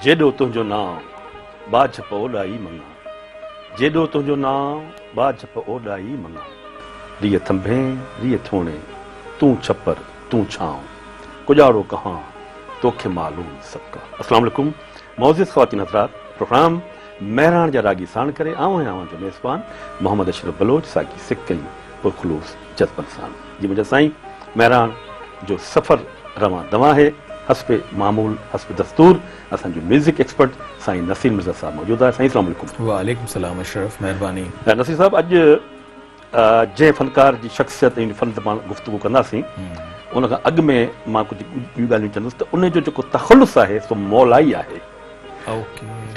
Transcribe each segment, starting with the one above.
جيڏو تنهنجو نانء، ٻاجهه په اوڏائي مڱان. جيڏو تنهنجو نانء، ٻاجهه په اوڏائي مڱان. ريء ٿنڀين، ريء ٿوڻي، تون ڇپر، تون ڇانء. ڪڄاڙو ڪهان، توکي معلوم سڀڪا. السلام عليڪم معزز خواتين حضرات پروگرام مهراڻ جا راڳي ساڻ ڪري آئون آهيان اوهان جو ميزبان محمد اشرف بلوچ ساڳي سڪ ۽ پرخلوص جذبن سان جي منهنجا سائين مهراڻ جو سفر روان دوان آهي حسب معمول حسب دستور اسان جو ميوزڪ ايڪسپرٽ سائين نصير مرزا صاحب موجود آهي سائين السلام عليڪم. وعليڪم السلام اشرف مهرباني. نصير صاحب اڄ جنهن فنڪار جي شخصيت ۽ فن تي پاڻ گفتگو ڪنداسين ان کان اڳ ۾ مان ڪجهه ٻيون ڳالهيون چوندس ته ان جو جيڪو تخلص آهي سو مولائي آهي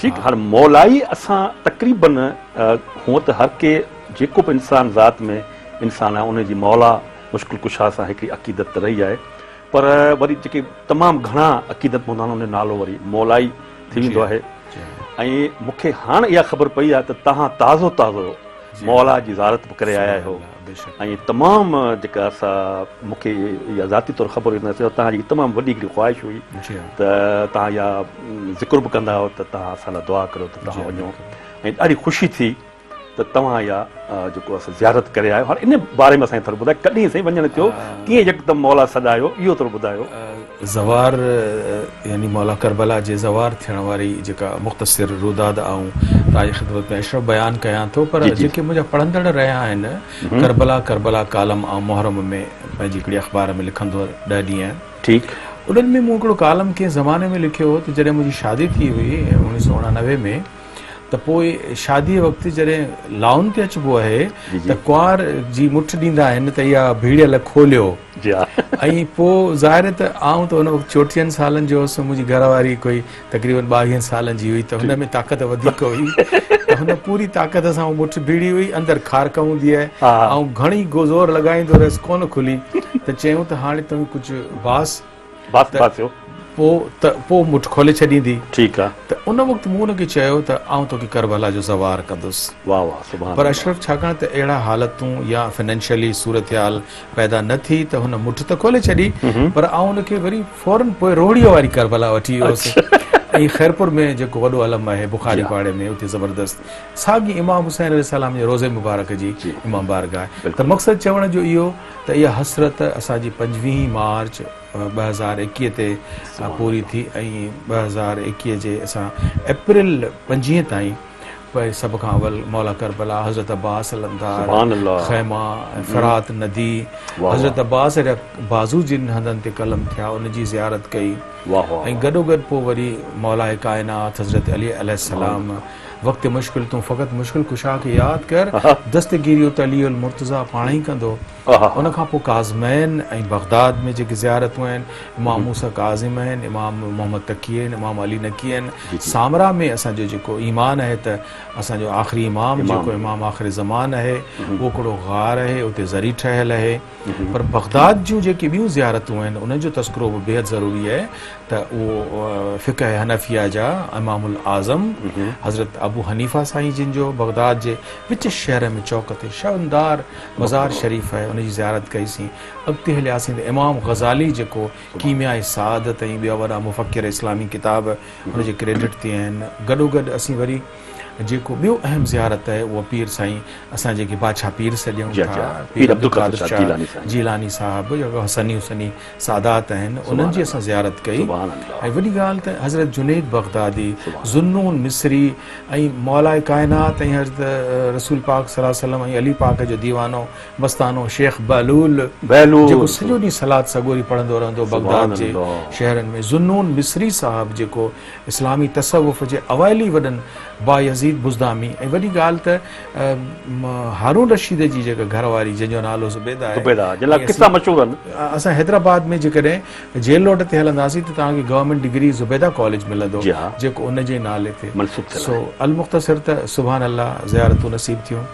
ٺيڪ هاڻ مولائي اسان تقريبن هونء ته هر ڪي جيڪو به انسان ذات ۾ انسان آهي ان جي مولا مشڪل ڪشا سان هڪڙي عقيدت ته رهي آهي پر وري جيڪي تمام گهڻا عقيدت مند آهن ان جو نالو وري مولائي ٿي ويندو آهي ۽ مون کي هاڻ اها خبر پئي آهي ته توهان تازو تازو مولا جي زيارت به ڪري آيا آهيو ۽ تمام جيڪا سا مون کي اها ذاتي طور خبر هئي ته توهان جي تمام وڏي هڪڙي خواهش هئي ته توهان اها ذڪر به ڪندا آهيو ته توهان اسان لاء دعا ڪريو ته توهان وڃو ۽ ڏاڍي خوشي ٿي ته توهان اها جيڪو اسان زيارت ڪري آيو هاڻي ان باري ۾ اسان کي ٿورو ٻڌايو ڪڏهن سائين وڃڻ ٿيو ڪيئن يڪدم مولا سڏايو اهو ٿورو ٻڌايو. زوار يعني مولا ڪربلا جي زوار ٿيڻ واري جيڪا مختصر روداد آئون توهان جي خدمت ۾ اشرف بيان ڪيان ٿو پر جيڪي منهنجا پڙهندڙ رهيا آهن ڪربلا ڪربلا ڪالم آئون محرم ۾ پنهنجي هڪڙي اخبار ۾ لکندو هئس ڏهه ڏينهن ٺيڪ. انهن ۾ مون هڪڙو ڪالم ڪنهن زماني ۾ لکيو هو ته جڏهن منهنجي شادي ٿي هئي اوڻيهه سو اڻانوي ۾ ته پوء شاديء وقت جڏهن لائن تي اچبو آهي ته ڪنوار جي مٺ ڏيندا آهن ته اها ڀيڙيل کوليو ۽ پوء ظاهر آهي ته آئون ته ان وقت چوٽيهن سالن جو هوس منهنجي گهر واري ڪوئي تقريبن ٻاويهن سالن جي هئي ته هن ۾ طاقت وڌيڪ هئي ته هن پوري طاقت سان اها مٺ ڀيڙي هئي اندر کارڪ هوندي آهي آئون گهڻي زور لڳائيندو رهيس ڪونه کلي ته چيائون ته هاڻي تون ڪجهه باس باس باسيو. پوء ته پوء مٺ کولي ڇڏيندي. ٺيڪ آ. ته ان وقت مون ان کي چيو ته آئون توکي ڪربلا جو زوار ڪندس. واه واه سبحان پر اشرف ڇاڪاڻ ته اهڙا حالتون يا فنانشلي صورتحال پيدا نه ٿي ته هن مٺ ته کولي ڇڏي پر آئون ان کي وري فورن پوء روهڙيء واري ڪربلا وٺي ويو هوس ۽ خيرپور ۾ جيڪو وڏو علم آهي بخاري پاڙي ۾ اتي زبردست ساڳي امام حسين عليه السلام جي روضي مبارڪ جي امام بارگاهه ته مقصد چوڻ جو اهو ته اها حسرت اسان جي پنجويهين مارچ 2021 تي پوري ٿي ۽ 2021 جي اسان اپريل پنجويهين تائين پوء سڀ کان اول مولا ڪربلا، حضرت عباس علمدار، خيما ۽ فرات ندي، حضرت عباس جا بازو جن هنڌن تي قلم ٿيا ان جي زيارت ڪئي ۽ گڏوگڏ پوء وري مولاء ڪائنات حضرت علي عليه السلام وقت مشڪل تون فقط مشڪل ڪشا کي ياد ڪر، دستگيري ات علي المرتضيٰ پاڻ ئي ڪندو. ان کان پوء ڪاظمين ۽ بغداد ۾ جيڪي زيارتون آهن، امام موسيٰ ڪاظم آهن، امام محمد تقي آهن، امام علي نقي آهن. سامرا ۾ اسان جو جيڪو ايمان آهي ته اسان جو آخري امام جيڪو امام آخر زمان آهي، اهو هڪڙو غار آهي، اتي ضريح ٺهيل آهي. پر بغداد جون جيڪي ٻيون زيارتون آهن، انهن جو تذڪرو به بيحد ضروري آهي. ته اهو فقه حنفيه جا امام الاعظم حضرت ابو حنيفه سائين جن جو بغداد جي وچ شهر ۾ چوڪ تي شاندار مزار شريف آهي ان جي زيارت ڪئي سين. اڳتي هلياسين ته امام غزالي جيڪو ڪيمياء سعادت ۽ ٻيا وڏا مفڪر اسلامي ڪتاب ان جي ڪريڊٽ تي آهن. گڏوگڏ اسين وري جيڪو ٻيو اهم زيارت آهي اهو پير سائين اسان جيڪي بادشاهه پير سڏيون ٿا پير عبدالقادر شاهه جيلاني صاحب جيڪو حسني حسني سادات آهن انهن جي اسان زيارت ڪئي ۽ وڏي ڳالهه ته حضرت جنيد بغدادي، ذوالنون مصري ۽ مولاء ڪائنات ۽ حضرت رسول پاڪ صلي الله عليه وسلم ۽ علي پاڪ جو ديوانو مستانو شيخ بهلول جيڪو سڄو ڏينهن صلات سڳوري پڙهندو رهندو بغداد جي شهرن ۾ ذوالنون مصري صاحب جيڪو اسلامي تصوف جي اوائلي وڏن بايزيد بزدامي ۽ وڏي ڳالهه ته هارون رشيد جي جيڪا گهر واري جنهن جو نالو زبيده آهي زبيده جن لاء قصا مشهور آهن. اسان حيدرآباد ۾ جيڪڏهن جيل روڊ تي هلنداسين ته توهان کي گورنمينٽ ڊگري زبيده ڪاليج ملندو جيڪو ان جي نالي تي منسوب ٿيل سو المختصر ته سبحان الله زيارتون نصيب ٿيون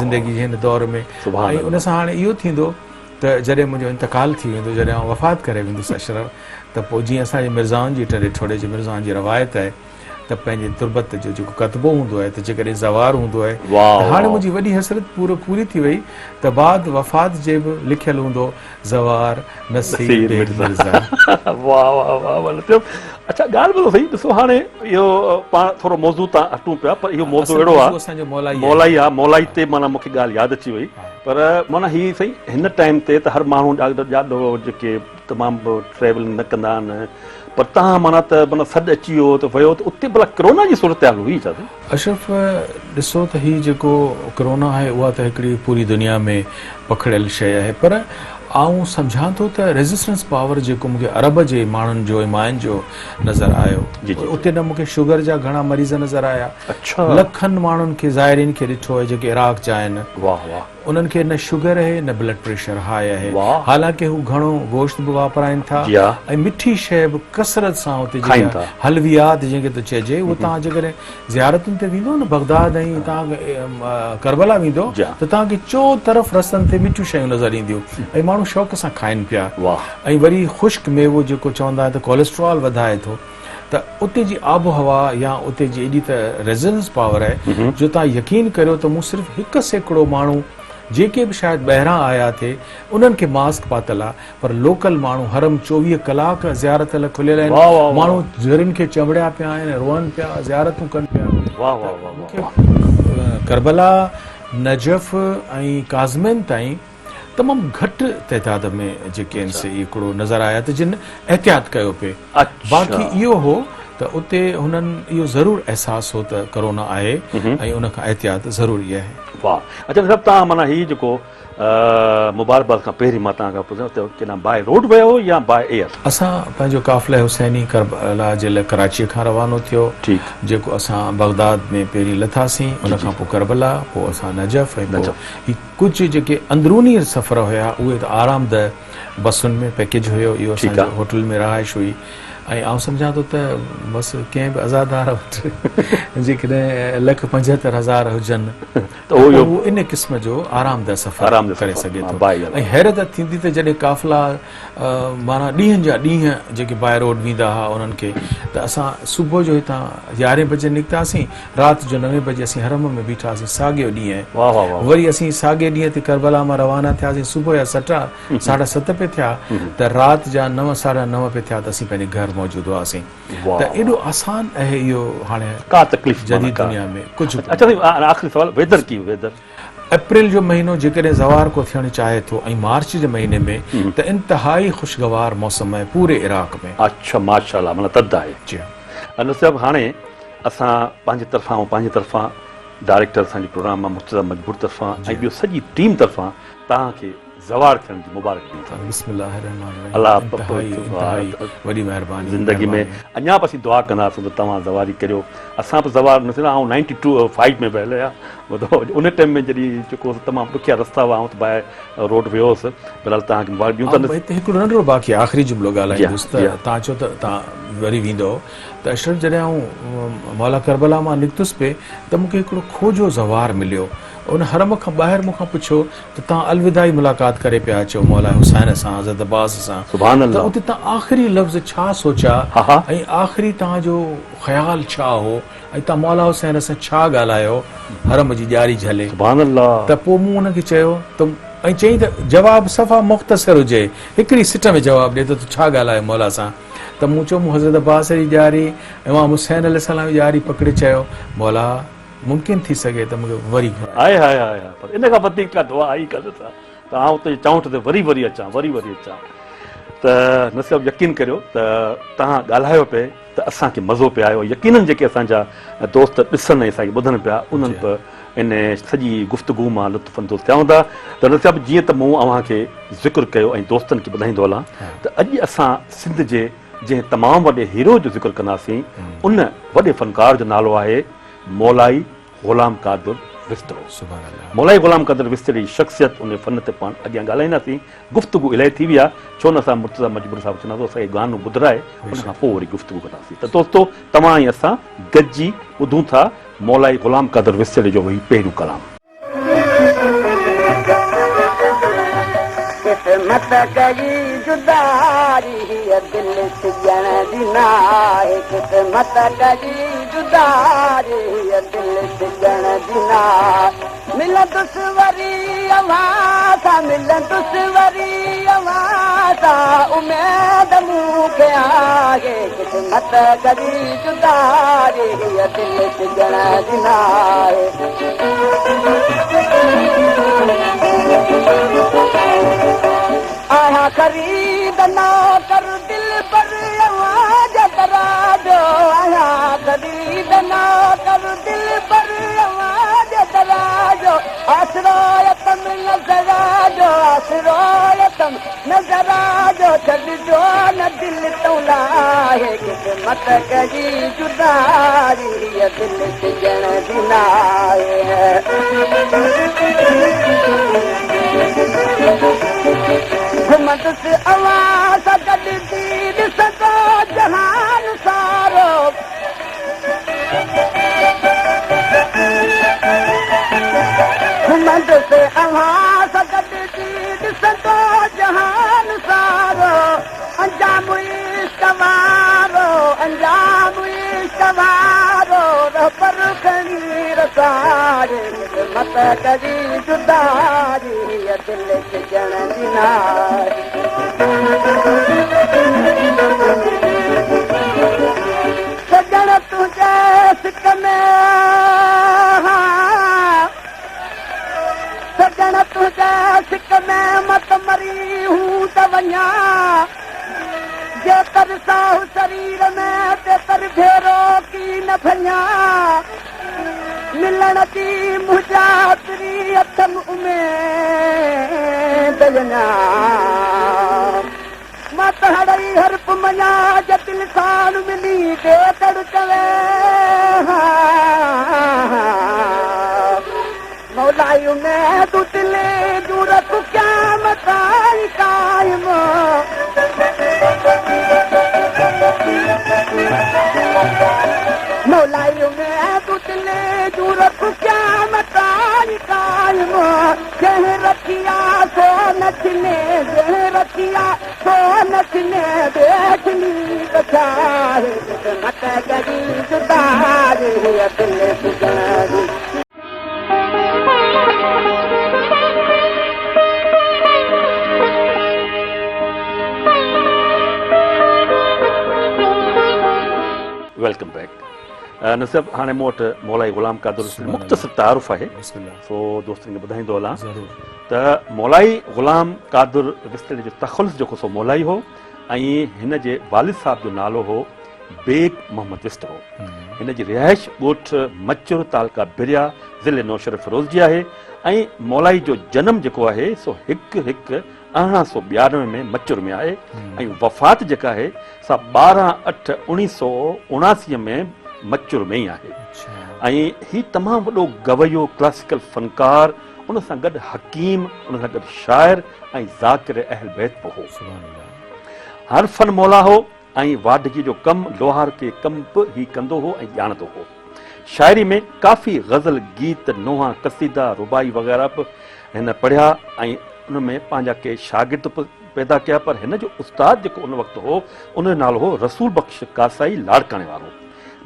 زندگي جي هن دور ۾ ۽ ان سان هاڻي اهو ٿيندو ته جڏهن منهنجو انتقال ٿي ويندو جڏهن آئون وفات ڪري ويندس اشرف ته پوء جيئن اسان جي مرزائن جي ٽنڊي ٺوڙهي جي مرزائن جي روايت آهي. ته پنهنجي تربت جو جيڪو ڪتبو هوندو آهي ته جيڪڏهن زوار هوندو آهي ته هاڻي منهنجي وڏي حسرت پورو پوري ٿي وئي ته بعد وفات جي به لکيل هوندو زوار نصير بيگ مرزا. واه واه واه واه لطيف اڇا ڳالهه ٻڌو سائين ڏسو هاڻي اهو پاڻ ٿورو موضوع تان هٽون پيا پر اهو موضوع اهڙو آهي اسان جو مولائي مولائي آهي مولائي تي معنيٰ مونکي ڳالهه ياد اچي وئي پر معنيٰ هي سائين هن ٽائيم تي ته هر ماڻهو ڏاڍو جيڪي تمام ٽريولنگ نه ڪندا آهن پر تهان معنيٰ ته معنيٰ سڏ اچي ويو ته ويو ته اتي ڀلا ڪرونا جي صورتحال هئي ڇا سائين؟ اشرف ڏسو ته هي جيڪو ڪرونا آهي اها ته هڪڙي پوري دنيا ۾ پکڙيل شيء آهي پر آئون سمجهان ٿو ته ريزسٽنس پاور جيڪو مونکي عرب جي ماڻهن جو ۽ ماين جو نظر آيو اتي نه مونکي شگر جا گهڻا مريض نظر آيا لکن ماڻهن کي زائرين کي ڏٺو آهي جيڪي عراق جا آهن انهن کي نه شگر اهي نه بلڊ پريشر هاء اهي حالانڪه هو گهڻو گوشت به واپرائين ٿا ۽ مٺي شيء به ڪثرت سان اتي جيڪا حلويات جنهن کي ٿو چئجي اهو توهان جيڪڏهن زيارتن تي ويندو نه بغداد ۽ توهان ڪربلا ويندو ته توهان کي چو طرف رستن تي مٺيون شيون نظر اينديون ۽ ماڻهو شوق سان کائن پيا ۽ وري خشڪ ميوو جيڪو چوندا آهن ته ڪوليسٽرول وڌائي ٿو ته اتي جي آب و هوا يا اتي جي ايڏي ته ريزيلنس پاور آهي جو توهان يقين ڪريو ته مون صرف 1% ماڻهو جيڪي به شايد ٻاهران آيا ٿي انهن کي ماسڪ پاتل آ پر لوڪل ماڻهو حرم 24 ڪلاڪ زيارت لاء کليل آهن ماڻهو درين کي چنبڙيا پيا آهن روئن پيا زيارتون ڪن پيا ته مون کي ڪربلا نجف ۽ ڪاظمين تائين تمام گهٽ تعداد ۾ جيڪي آهن سي هڪڙو نظر آيا ته جن احتياط ڪيو پئي باقي اهو هو ته اتي هنن اهو ضرور احساس هو ته ڪرونا آهي ۽ ان کان احتياط ضروري آهي. واھ اچا صاحب تان معنيٰ هي جيڪو مبارڪباد کان پهرين مان توهان کان پڇان ته ڪيڏانهن باء روڊ ويا هو يا باء ايئر؟ اسان پنهنجو قافله حسيني ڪربلا جي لاء ڪراچيء کان روانو ٿيو جيڪو اسان بغداد ۾ پهرين لٿاسين ان کان پوء ڪربلا پوء اسان نجف ۽ پوء هي ڪجهه جيڪي اندروني سفر هيا اهي ته آرامده بسن ۾ پيڪيج هيو اهو اسان جو هوٽل ۾ رهائش هئي ۽ آئون سمجهان ٿو ته بس ڪنهن به عزادار وٽ جيڪڏهن لک 75 هزار هجن ته هو ان قسم جو آرامده سفر ڪري سگهي ٿو ۽ حيرت ٿيندي ته جڏهن قافلا معنيٰ ڏينهن جا ڏينهن جيڪي باء روڊ ويندا هئا انهن کي ته اسان صبح جو هتان 11 بجي نڪتاسين رات جو 9 بجي اسين حرم ۾ بيٺاسين ساڳيو ڏينهن وري اسين ساڳي ڏينهن تي ڪربلا مان روانا ٿياسين صبح جا سٽا ساڍا ست پئي ٿيا ته رات جا نو ساڍا نو پئي ٿيا ته اسين پنهنجي گهر موجود هئاسين ته ايڏو آسان اهي اهو هاڻي ڪا تڪليف جديد دنيا ۾ ڪجهه اچا آخري سوال ويدر ڪي ويدر اپريل جو مهينو جيڪڏهن زوار ڪو ٿيڻ چاهي ٿو ۽ مارچ جي مهيني ۾ ته انتهائي خوشگوار موسم آهي پوري عراق ۾. اڇا ماشاء الله معنيٰ تد آهي. جي ها. انور صاحب هاڻي اسان پنهنجي طرفان ۽ پنهنجي طرفان ڊائريڪٽر اسان جي پروگرام مرتضيٰ مجبور طرفان ۽ ٻيو سڄي ٽيم طرفان توهان کي زوار ٿيڻ جي مبارڪ ڏيون ٿا. بسم الله الرحمٰن الرحيم الله انتهائي انتهائي وڏي مهرباني زندگي ۾ اڃا به اسين دعا ڪنداسون ته توهان زواري ڪريو اسان به زوار نه ٿيندا آئون نائنٽي ٽو فائيو ۾ ويل آهيان ان ٽائيم ۾ جڏهن جيڪو تمام ڏکيا رستا هئا آئون ته باء روڊ ويو هوس بهرحال توهان کي مبارڪ ڏيون ٿا. هتي هڪڙو ننڍڙو باقي آخري جملو ڳالهائيندس ته توهان چيو ته توهان وري ويندؤ ته اشرف جڏهن آئون مولا ڪربلا مان نڪتس پئي ته مون کي هڪڙو کوجو زوار مليو ان حرم کان ٻاهر مون کان پڇيو ته توهان الوداعي ملاقات ڪري پيا اچو مولا حسين سان حضرت عباس سان سبحان ته اتي توهان آخري لفظ ڇا سوچيا ۽ آخري توهان جو خيال ڇا هو ۽ توهان مولا حسين سان ڇا ڳالهايو حرم جي ڄاري جهلي سبحان الله ته پوء مون ان کي چيو ته ۽ چيائين ته جواب صفا مختصر هجي هڪڙي سٽ ۾ جواب ڏي ته تو ڇا ڳالهايو مولا سان ته مون چيو مون حضرت عباس جي ڄاري امام حسين عليه السلام جي ڄاري پڪڙي چيو مولا ممڪن ٿي سگهي ته مون کي وري گهرائي. هاء هاء هاء هاء پر ان کان وڌيڪ ڪا دعا آئي ڪانه ته ته آئون تنهنجي چانئٺ تي وري وري اچان وري وري اچان ته نصيب يقين ڪريو ته توهان ڳالهايو پئي ته اسان کي مزو پئي آيو يقينن جيڪي اسان جا دوست ڏسن ۽ اسان کي ٻڌن پيا انهن به ان سڄي گفتگو مان لطف اندوز ٿيا هوندا ته نصيب جيئن ته مون اوهان کي ذڪر ڪيو ۽ دوستن کي ٻڌائيندو هلان ته اڄ اسان سنڌ جي جنهن تمام وڏي هيرو جو ذڪر ڪنداسين ان وڏي فنڪار جو نالو آهي مولائي غلام قادر وستڙو. مولائي غلام قادر وستڙي جي شخصيت ان فن تي پاڻ اڳيان ڳالهائينداسين. گفتگو الائي ٿي وئي آهي ڇو نه اسان مرتضيٰ مجبور صاحب کي چونداسين اسان کي گانو ٻڌرائي ان کان پوء وري گفتگو ڪنداسين ته دوستو توهان ۽ اسان گڏجي ٻڌون ٿا مولائي غلام قادر وستڙي جو هي پهريون ڪلام. قسمت ڪئي جداري هيء دل سڄڻ جي ناهي قسمت ڪئي. جداري هيء دل سڄڻ جي ناهي. ملندس وري اوهان سان ملندس وري اوهان سان اميد مون کي آهي قسمت ڪري جداري هيء دل سڄڻ جي ناهي. آهيان خريد نوڪر دلبر اوهان جي در جو آهيان خريد نوڪر دلبر اوهان جي در جو آسرو اٿم نظر جو آسرو اٿم نظر جو ڇڏجو نه دل تون لاهي قسمت ڪئي جداري هيء دل سڄڻ جي ناهي. گهمندس اوهان سان گڏجي ڏسندو جهان سارو. گهمندس اوهان سان گڏجي ڏسندو جهان سارو. انجام عشق وارو انجام عشق وارو رهبر کڻي رساري قسمت ڪري جداري هيء دل سڄڻ جي ناري. سڄڻ تنهنجي سڪ ۾ سڄڻ تنهنجي سڪ ۾ مت مري هون ته وڃان جيتر ساهه سرير ۾ تيتر ڀيرو ڪي نه ڀڃان ملڻ جي منهنجا پري اٿم اميد اڃان مان ته هڙئي حرف مڃان جي دل ساڻ ملي ڏيتڙ چوي ها مولائي اميدون دل جون رک قيامت تائين قائم. مولائي اميدون دل جون رک قيامت تائين قائم. جنهن رکيا سو نه ڇني، جنهن رکيا سو نه ڇني، ويٺلي بڇائي قسمت ڪري جداري هيء دل سڄڻ جي. Welcome back نصيب هاڻي مون وٽ مولائي غلام قادر مختصر تعارف آهي سو دوستن کي ٻڌائيندو هلان ته مولائي غلام قادر وسطڙي جو تخلص جيڪو سو مولائي هو ۽ هن جي والد صاحب جو نالو هو بيگ محمد وسطڙو. هن جي رهائش ڳوٺ مچر تعلقه بريا ضلعي نوشهروفيروز جي آهي ۽ مولائي جو جنم جيڪو آهي سو هڪ هڪ 1892 ۾ مچر ۾ آهي ۽ وفات جيڪا آهي سا 12 اٺ 1979 ۾ مچر ۾ ئي آهي ۽ هي تمام وڏو گويو ڪلاسيڪل فنڪار ان سان گڏ حڪيم ان سان گڏ شاعر ۽ ذاڪر اهل بيت به هو. هر فن مولا هو ۽ واڍڪي جو ڪم، لوهارڪي ڪم به هي ڪندو هو ۽ ڄاڻندو هو. شاعري ۾ ڪافي غزل، گيت، نوحا، قصيدا، رباعي وغيره به هن پڙهيا ۽ ان ۾ پنهنجا ڪي شاگرد به پيدا ڪيا پر هن جو استاد جيڪو ان وقت هو ان جو نالو هو رسول بخش ڪاسائي لاڙڪاڻي وارو.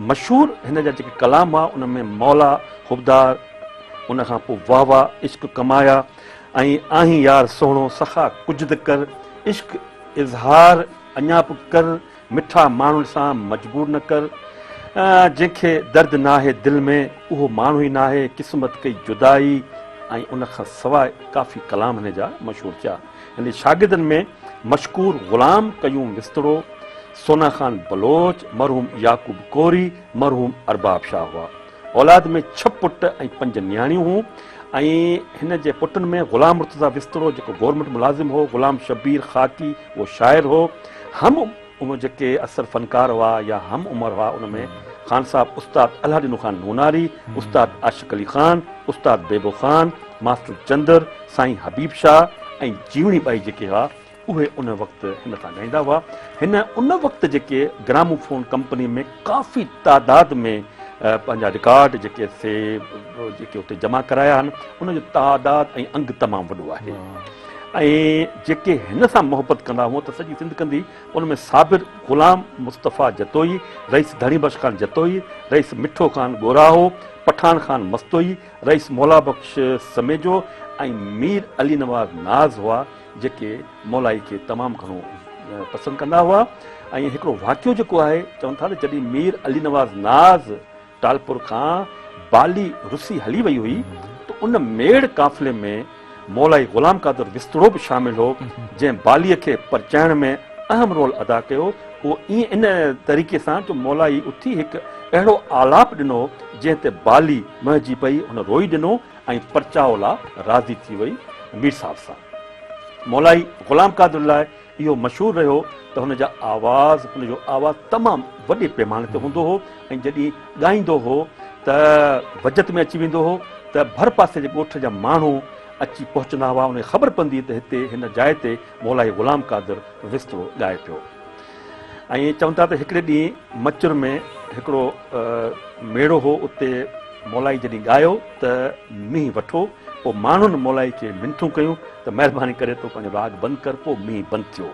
مشهور هن جا جيڪي ڪلام هئا ان ۾ مولا حبدار، ان کان پوء واه واه عشق ڪمايا ۽ آهين يار سهڻو سخا ڪجهه ته ڪر، عشق اظهار اڃا به ڪر، مٺا ماڻهن سان مجبور نه ڪر، جنهن کي درد ناهي دل ۾، اهو ماڻهو ئي ناهي، قسمت ڪئي جدائي ۽ ان کان سواء ڪافي ڪلام هن جا مشهور ٿيا. هن جي شاگردن ۾ مشڪور غلام قيوم وسطڙو، سونا خان بلوچ، مرحوم يعقوب ڪوري، مرحوم ارباب شاهه هئا. اولاد ۾ ڇهه پٽ ۽ پنج نياڻيون هيون ۽ هن جي پٽن ۾ غلام مرتضيٰ وسطڙو جيڪو گورنمينٽ ملازم هو، غلام شبير خاڪي اهو شاعر هو، هم عمر جيڪي اثر فنڪار هئا يا هم عمر هئا ان ۾ خان صاحب استاد الهه ڏنو خان نوناري، استاد عاشق علي خان، استاد بيبو خان، ماسٽر چندر، سائين حبيب شاهه ۽ جيوڻي ٻائي جيڪي هئا اهي ان وقت هن سان ڳائيندا هئا. هن ان وقت جيڪي گراموفون ڪمپني ۾ ڪافي تعداد ۾ پنهنجا رڪارڊ جيڪي سي جيڪي اتي جمع ڪرايا آهن ان جو تعداد ۽ انگ تمام وڏو آهي. ۽ جيڪي هن سان محبت ڪندا هئا ته سڄي سنڌ ڪندي ان ۾ صابر غلام مصطفيٰ جتوئي، رئيس ڌڻي بخش خان جتوئي، رئيس مٺو خان ڳوراهو، پٺاڻ خان مستوئي، رئيس مولا بخش سميجو ۽ مير علي نواز ناز هئا جيڪي مولائي کي تمام گهڻو پسند ڪندا هئا ۽ هڪڙو واقعو جيڪو آهي چون ٿا ته جڏهن مير علي نواز ناز ٽالپر کان بالي رسي هلي وئي هئي ته ان ميڙ قافلي ۾ مولائي غلام قادر وسطڙو به شامل هو، جنهن باليء کي پرچائڻ ۾ اهم رول ادا ڪيو. اهو ائين ان طريقي سان جو مولائي اٿي هڪ اهڙو آلاپ ڏنو، جنهن تي بالي مهجي پئي، هن روئي ڏنو ۽ پرچاء لا راضي ٿي وئي مير صاحب سان. مولائي غلام قادر لاء اهو مشهور رهيو ته هن جا آواز هن جو آواز تمام وڏي پيماني تي هوندو هو ۽ جڏهن ڳائيندو هو ته وجد ۾ اچي ويندو هو ته ڀر پاسي جي ڳوٺ جا ماڻهو اچي پهچندا هئا ان کي خبر پوندي ته هتي هن جاء تي مولائي غلام قادر وسترو ڳائي پيو ۽ چون ٿا ته هڪڙي ڏينهن مچر ۾ هڪڙو ميڙو هو اتي مولائي جڏهن ڳايو ته مينهن وٺو پوء ماڻهن مولائي کي منٿون ڪيون ته مهرباني ڪري تون پنهنجو راڳ بند ڪر پوء مينهن بند ٿيو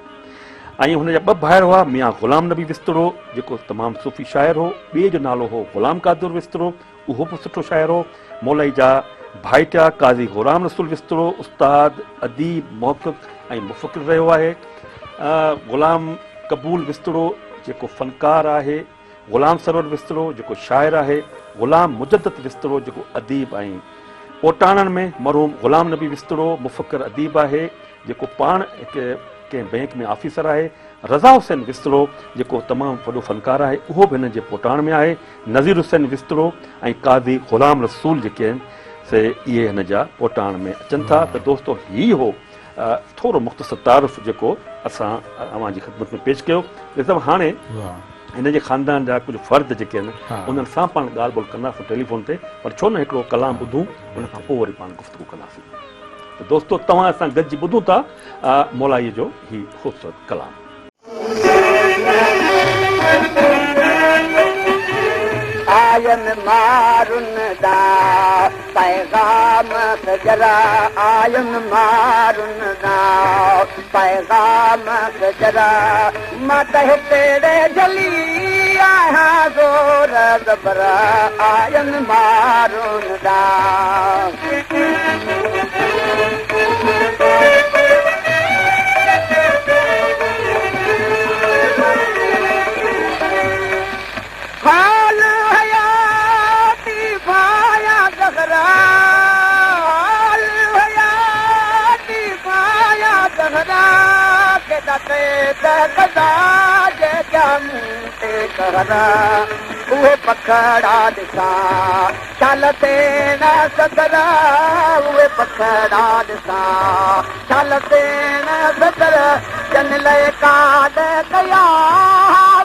۽ هن جا ٻه ڀائر هئا ميان غلام نبي وستڙو جيڪو تمام صوفي شاعر هو ٻئي جو نالو هو غلام قادر وستڙو اهو به سٺو شاعر هو مولائي جا ڀائٽيا قاضي غلام رسول وستڙو استاد اديب محقق ۽ مفڪر رهيو آهي غلام قبول وستڙو جيڪو فنڪار آهي غلام سرور وستڙو جيڪو شاعر آهي، غلام مجدد وستڙو جيڪو اديب ۽ پوٽاڻن ۾ مرحوم غلام نبي وستڙو مفڪر اديب آهي جيڪو پاڻ هڪ ڪنهن بئنڪ ۾ آفيسر آهي، رضا حسين وستڙو جيڪو تمام وڏو فنڪار آهي اهو به هنن جي پوٽاڻ ۾ آهي، نذير حسين وستڙو ۽ قاضي غلام رسول جيڪي آهن سي اهي هن جا پوٽاڻ ۾ اچن ٿا ته دوستو هي هو ٿورو مختصر تعارف جيڪو اسان اوهان جي خدمت ۾ پيش ڪيو. ڏسو هاڻي هن جي خاندان جا ڪجهه فرد جيڪي آهن انهن سان پاڻ ڳالهه ٻولهه ڪنداسون ٽيليفون تي پر ڇو نه هڪڙو ڪلام ٻڌون ان کان پوء وري پاڻ گفتگو ڪنداسين ته دوستو توهان اسان گڏجي ٻڌون ٿا مولائي جو هي خوبصورت ڪلام. آيم مارن دا پيغام سجرا آيم مارن دا پيغام سجرا مان ته هتڙي جهلي آهيان زور زبرا آيم مارن دا. حال حياتي پايا زهرا حال حياتي پايا زهرا ڪيڏا قيد قضا جي ٿيا مون تي قهرا اهي پکڙا ڏسان شال سيڻ صدرا اهي پکڙا ڏسان شال سيڻ صدر جن لئه ڪاڏ ڪيا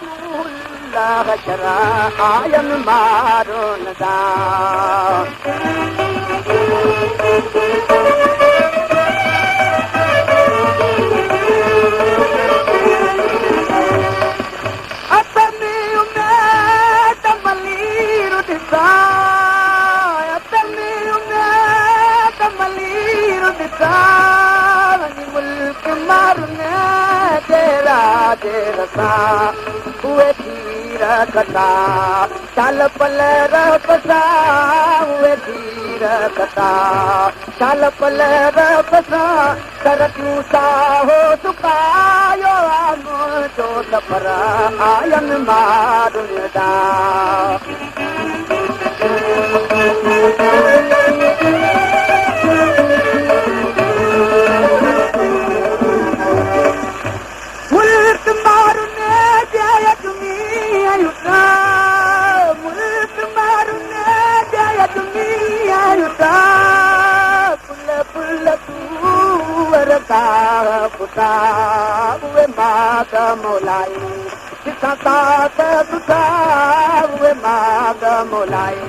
مون آيم مارون دا. اتمي اميد ملير ڏسان اتمي اميد ملير ڏسان وڃي ملڪ مارن جي راڄ رسان. اهي کير کٽا شال پل رب سان اهي کير کٽا شال پل رب سان سرتيون ساهو سڪايو آ منهنجو سفر آيم مارن دا. ملڪ مارن جي اجمي آيون ملڪ مارن جي اجمي آيون پل پل تور گاهه پتا اهي ماڳ مولائي جتان ساٿ سٺا اهي ماڳ مولائي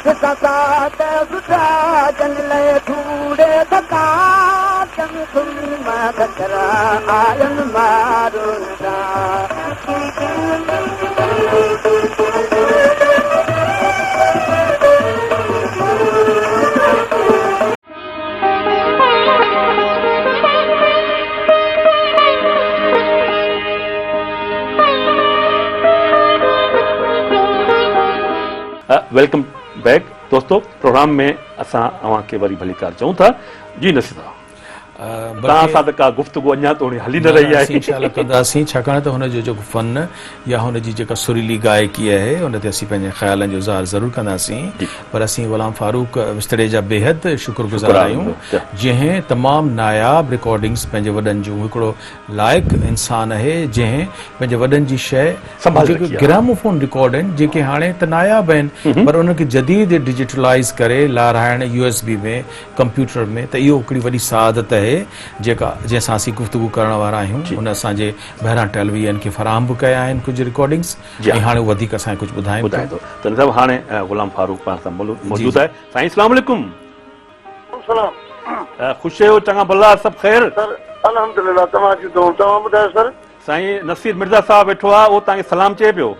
جتان ساٿ سٺا جن لئه ڌوڙي ٿڪا ڪن ٿم ڪچرا آيم مارون دا. Welcome back دوستو پروگرام ۾ اسان اوهان کي وري ڀليڪار چئون ٿا جي نصير صاحب توهان سان ته ڪا گفتگو اڃا توڻي هلي نه رهي آهي. اسين انشاء الله ڪنداسين ڇاڪاڻ ته هن جو جيڪو فن يا هن جي جيڪا سريلي گائڪي آهي ان تي اسين پنهنجي خيالن جو اظهار ضرور ڪنداسين پر اسين غلام فاروق وستڙي جا بيحد شڪر گذار آهيون جنهن تمام ناياب رڪارڊنگس پنهنجي وڏن جون هڪڙو لائق انسان اهي جنهن پنهنجي وڏن جي شيء جيڪي گراموفون رڪارڊ آهن جيڪي هاڻي ته ناياب آهن پر انهن کي جديد ڊجيٽلائيز ڪري لارائڻ يو ايس بي ۾ ڪمپيوٽر ۾ ته اهو هڪڙي وڏي سعادت اهي جيڪا جنهن سان اسين گفتگو ڪرڻ وارا آهيون ان اسان جي بهران ٽيلويزن کي فراهم به ڪيا آهن ڪجهه رڪارڊنگس ۽ هاڻي هو وڌيڪ اسان کي ڪجهه ٻڌائين ٻڌائيندو ته صاحب هاڻي غلام فاروق پاڻ سان موجود آهي سائين اسلام عليڪم. سلام. خوش آهيو چڱا ڀلا سڀ خير. سر الحمدلله توهان جون دعائون توهان ٻڌايو سر. سائين نصير مرزا صاحب ويٺو آهي اهو توهان کي سلام چئي پيو.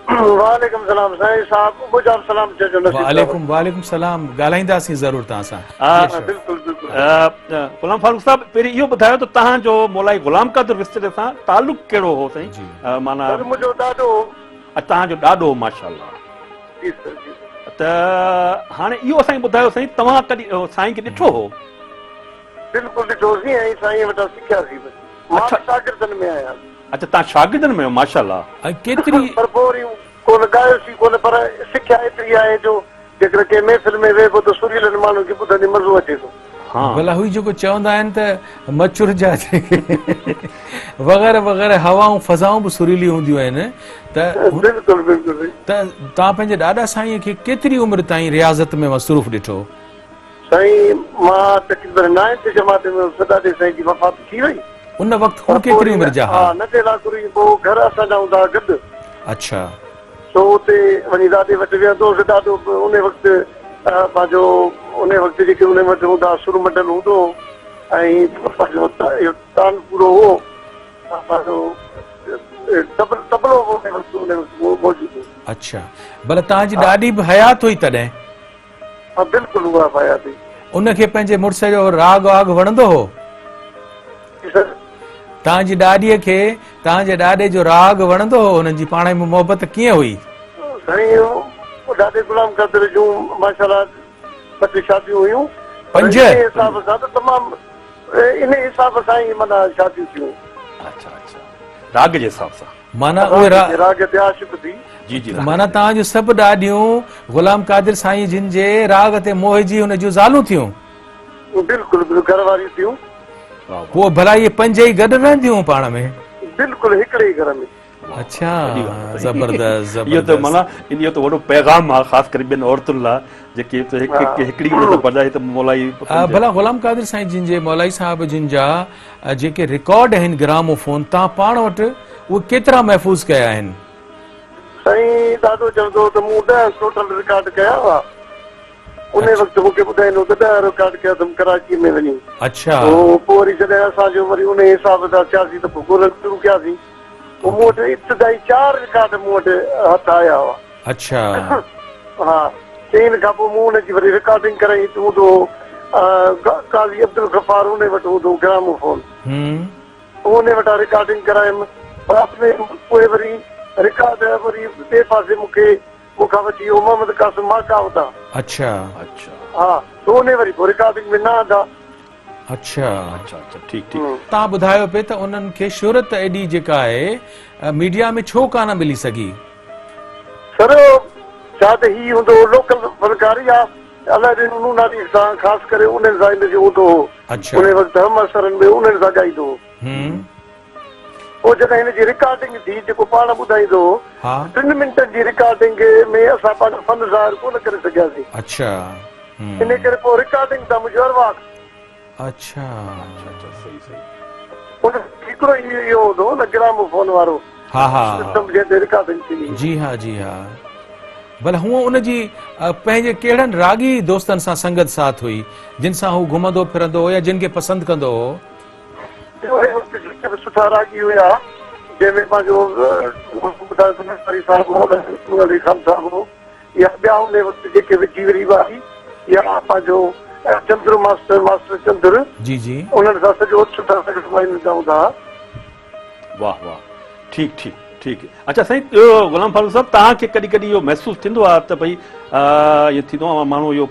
وعليڪم سلام سائين صاحب منهنجا به سلام چئجو نصير صاحب. وعليڪم وعليڪم سلام ڳالهائينداسين ضرور توهان سان. بلڪل بلڪل. غلام فاروق صاحب پهرين اهو ٻڌايو ته توهان جو مولائي غلام قادر وستڙي سان تعلق ڪهڙو هو سائين معنيٰ. سر منهنجو ڏاڏو هو. اچ توهان جو ڏاڏو هو ماشاءالله. جي سر جي. ته هاڻي اهو اسان کي ٻڌايو سائين توهان ڪڏهن سائين کي ڏٺو هو؟ بلڪل ڏٺوسين ۽ سائين وٽان سکياسين به. مان به شاگردن ۾ آهيان. اچا توهان شاگردن ۾ آهيو ماشاءالله. ۽ ڪيتري. پر پوء وري ڪونه ڳايوسين ڪونه پر سکيا ايتري آهي جو جيڪڏهن ڪنهن محفل ۾ ويهبو ته سريلن ماڻهن کي ٻڌندي مزو اچي ٿو. ڀلا هي جيڪو چوندا آهن ته مڇر جا جيڪي وغيره وغيره هوائون فضائون به سريلي هونديون آهن ته بلڪل بلڪل ته توهان پنهنجي ڏاڏا سائين کي ڪيتري عمر تائين رياضت ۾ مصروف ڏٺو؟ سائين مان تقريبن نائنٿ جماعت ۾ هوس ڏاڏي سائين جي وفات ٿي وئي. ان وقت هو ڪيتري عمر جا ها؟ ها ننڍي لاکوري پوء گهر اسان جا هوندا ها گڏ. اڇا. سو اتي وڃي ڏاڏي وٽ ويهندو هوس. ڏاڏو به ان وقت پنهنجو ان وقت جيڪي ان وٽ هوندا ها سرمنڊل هوندو هو ۽ پنهنجو اهو تانپورو هو پنهنجو طبلو به ان وقت ان وقت موجود هو. اڇا ڀلا توهان جي ڏاڏي به حيات هئي تڏهن؟ ها بلڪل اها به حيات هئي. ان کي پنهنجي مڙس جو راڳ واڳ وڻندو هو؟ جي سر. توهان جي ڏاڏيء کي توهان جي ڏاڏي جو راڳ وڻندو هو؟ انهن جي پاڻ ۾ محبت ڪيئن هئي؟ سائين ڏاڏي غلام قادر جون ماشاءالله ٻه ٽي شاديون هيون. پنج؟ انهي حساب سان ته تمام انهي حساب سان ئي معنيٰ شاديون ٿيون. اڇا اڇا راڳ جي حساب سان. معنيٰ اهي راڳ تي عاشق ٿي. جي جي معنيٰ توهان جون سڀ ڏاڏيون غلام قادر سائين جن جي راڳ تي موهجي هن جون زالون ٿيون. بلڪل بلڪل گهر واريون ٿيون. پوء ڀلا اهي پنج ئي گڏ رهنديون هيون پاڻ ۾؟ بلڪل هڪڙي ئي گهر ۾. اڇا زبردست زبردست. اهو ته معنيٰ اهو ته وڏو پيغام آهي خاص ڪري ٻين عورتن لاء جيڪي ته هڪ هڪڙي عورت پرجائي ته مولائي ڀلا غلام قادر سائين جن جي مولائي صاحب جن جا جيڪي رڪارڊ آهن گراموفون تان پاڻ وٽ اهي ڪيترا محفوظ ڪيا آهن؟ سائين ڏاڏو چوندو هو ته مون ڏهه ٽوٽل رڪارڊ ڪيا هئا. انهي وقت مون کي ٻڌائيندو هو ته ڏهه رڪارڊ ڪيا اٿم ڪراچيء ۾ وڃي. اڇا. پوء وري جڏهن اسان جو وري انهي حساب سان ٿياسين ته پوء ڳولڻ شروع ڪياسين. پوء مون وٽ ابتدائي چار رڪارڊ مون وٽ هٿ آيا هئا. اڇا. ها چئن کان پوء مون ان جي وري رڪارڊنگ ڪرائي. هت هوندو هو قاضي عبدالغفار انهي وٽ هوندو هو گراموفون. انهي وٽان رڪارڊنگ ڪرايم. رات ۾ پوء وري رڪارڊ وري ٻئي پاسي مون کي مون کان وٺي ويو محمد قاسم ماڪاو تان. اڇا. اڇا. ها سو انهي وري پوء رڪارڊنگ ۾ نه آندا. اڇا. اڇا اڇا ٺيڪ ٺيڪ. تان ٻڌايو پئي ته انهن کي شهرت ايڏي جيڪا آهي ميڊيا ۾ ڇو ڪانه ملي سگهي؟ سر ڇا ته هي هوندو هو لوڪل فنڪار يا الله ڏنو نوناري سان خاص ڪري انهن سان هن جو هوندو هو. اڇا. انهي وقت هم عصرن ۾ انهن سان ڳائيندو هو. پوء جڏهن هن جي رڪارڊنگ ٿي، جيڪو پاڻ ٻڌائيندو هو، ٽن منٽن جي رڪارڊنگ ۾ اسان پنهنجو فن ظاهر ڪونه ڪري سگهياسين. اڇا. انهي ڪري پوء رڪارڊنگ تان منهنجو ارواح. اڇا. اڇا اڇا صحيح صحيح. ان هڪڙو ئي اهو هوندو هو نه گراموفون وارو ها ها. سسٽم جنهن تي رڪارڊنگ ٿيندي هئي. جي ها جي ها. ڀلا هونء ان جي پنهنجي ڪهڙن راڳي دوستن سان سنگت ساٿ هئي، جن سان هو گهمندو ڦرندو هو يا جن کي پسند ڪندو هو؟ انهيء وقت جيڪي به سٺا راڳي هيا، جنهن ۾ پنهنجو ٻڌايو ته نثاري صاحب هو، نور علي خان صاحب هو يا ٻيا انهيء وقت جيڪي به جيوري واري يا پنهنجو چندر ماسٽر، ماسٽر چندر، جي جي. انهن سان سڄو سٺا سگهڙ ڳائيندا هوندا ها. واه واه ٺيڪ ٺيڪ. ٺيڪ اچا سائين اهو غلام فاروق صاحب توهان کي ڪڏهن ڪڏهن اهو محسوس ٿيندو آهي ته ڀئي ائين ٿيندو آهي ماڻهو اهو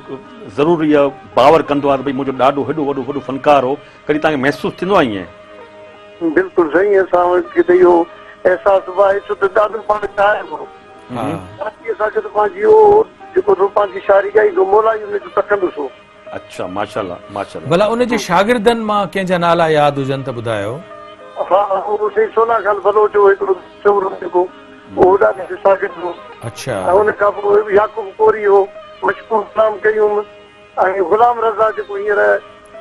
ضرور اهو باور ڪندو آهي ته ڀئي منهنجو ڏاڏو هيڏو وڏو وڏو فنڪار هو ڪڏهن توهان کي محسوس ٿيندو آهي ائين؟ بلڪل سائين اسان کي ته اهو احساس به آهي ڇو ته ڏاڏو پاڻ شاعر هو باقي اسان کي ته پنهنجي اهو جيڪو سو پنهنجي شاعري ڳائيندو مولائي ان جو تخلص هو. اڇا ماشاءالله ماشاءالله. ڀلا ان جي شاگردن مان ڪنهن جا نالا ياد هجن ته ٻڌايو. ها اهو سائين سونا خان بلوچ هو هڪڙو چورو جيڪو اهو ڏاڏي جو شاگرد هو. اڇا. ۽ ان کان پوء يعقوب ڪوري هو، مشڪور غلام قيوم ۽ غلام رضا جيڪو هينئر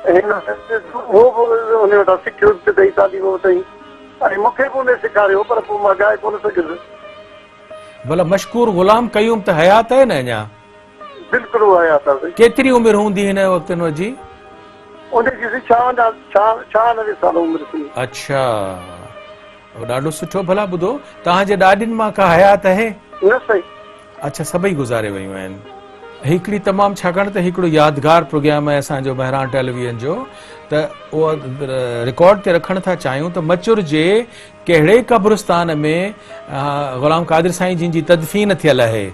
هن اهو به ان وٽان سکيو ابتدائي تعليم ورتائين ۽ مون کي به ان سيکاريو پر پوء مان ڳائي ڪونه سگهيس. ڀلا مشڪور غلام قيوم ته حيات آهي نه اڃا؟ بلڪل اها حيات آهي سائين. ڪيتري عمر هوندي هن وقت ان جي؟ ان جي سائين 96 سال عمر ٿيندي. اڇا ڏاڍو سٺو ڀلا ٻڌو توهان جي ڏاڏين مان ڪا حيات آهي؟ نه سائين. اڇا سڀئي گذاري ويون آهن. هڪڙي تمام ڇاڪاڻ ته هڪڙو يادگار پروگرام آهي اسان جو مهراڻ ٽيليويزن جو ته اهو رڪارڊ تي رکڻ ٿا چاهيون ته مچر جي ڪهڙي قبرستان ۾ غلام قادر سائين جن جي تدفين ٿيل آهي؟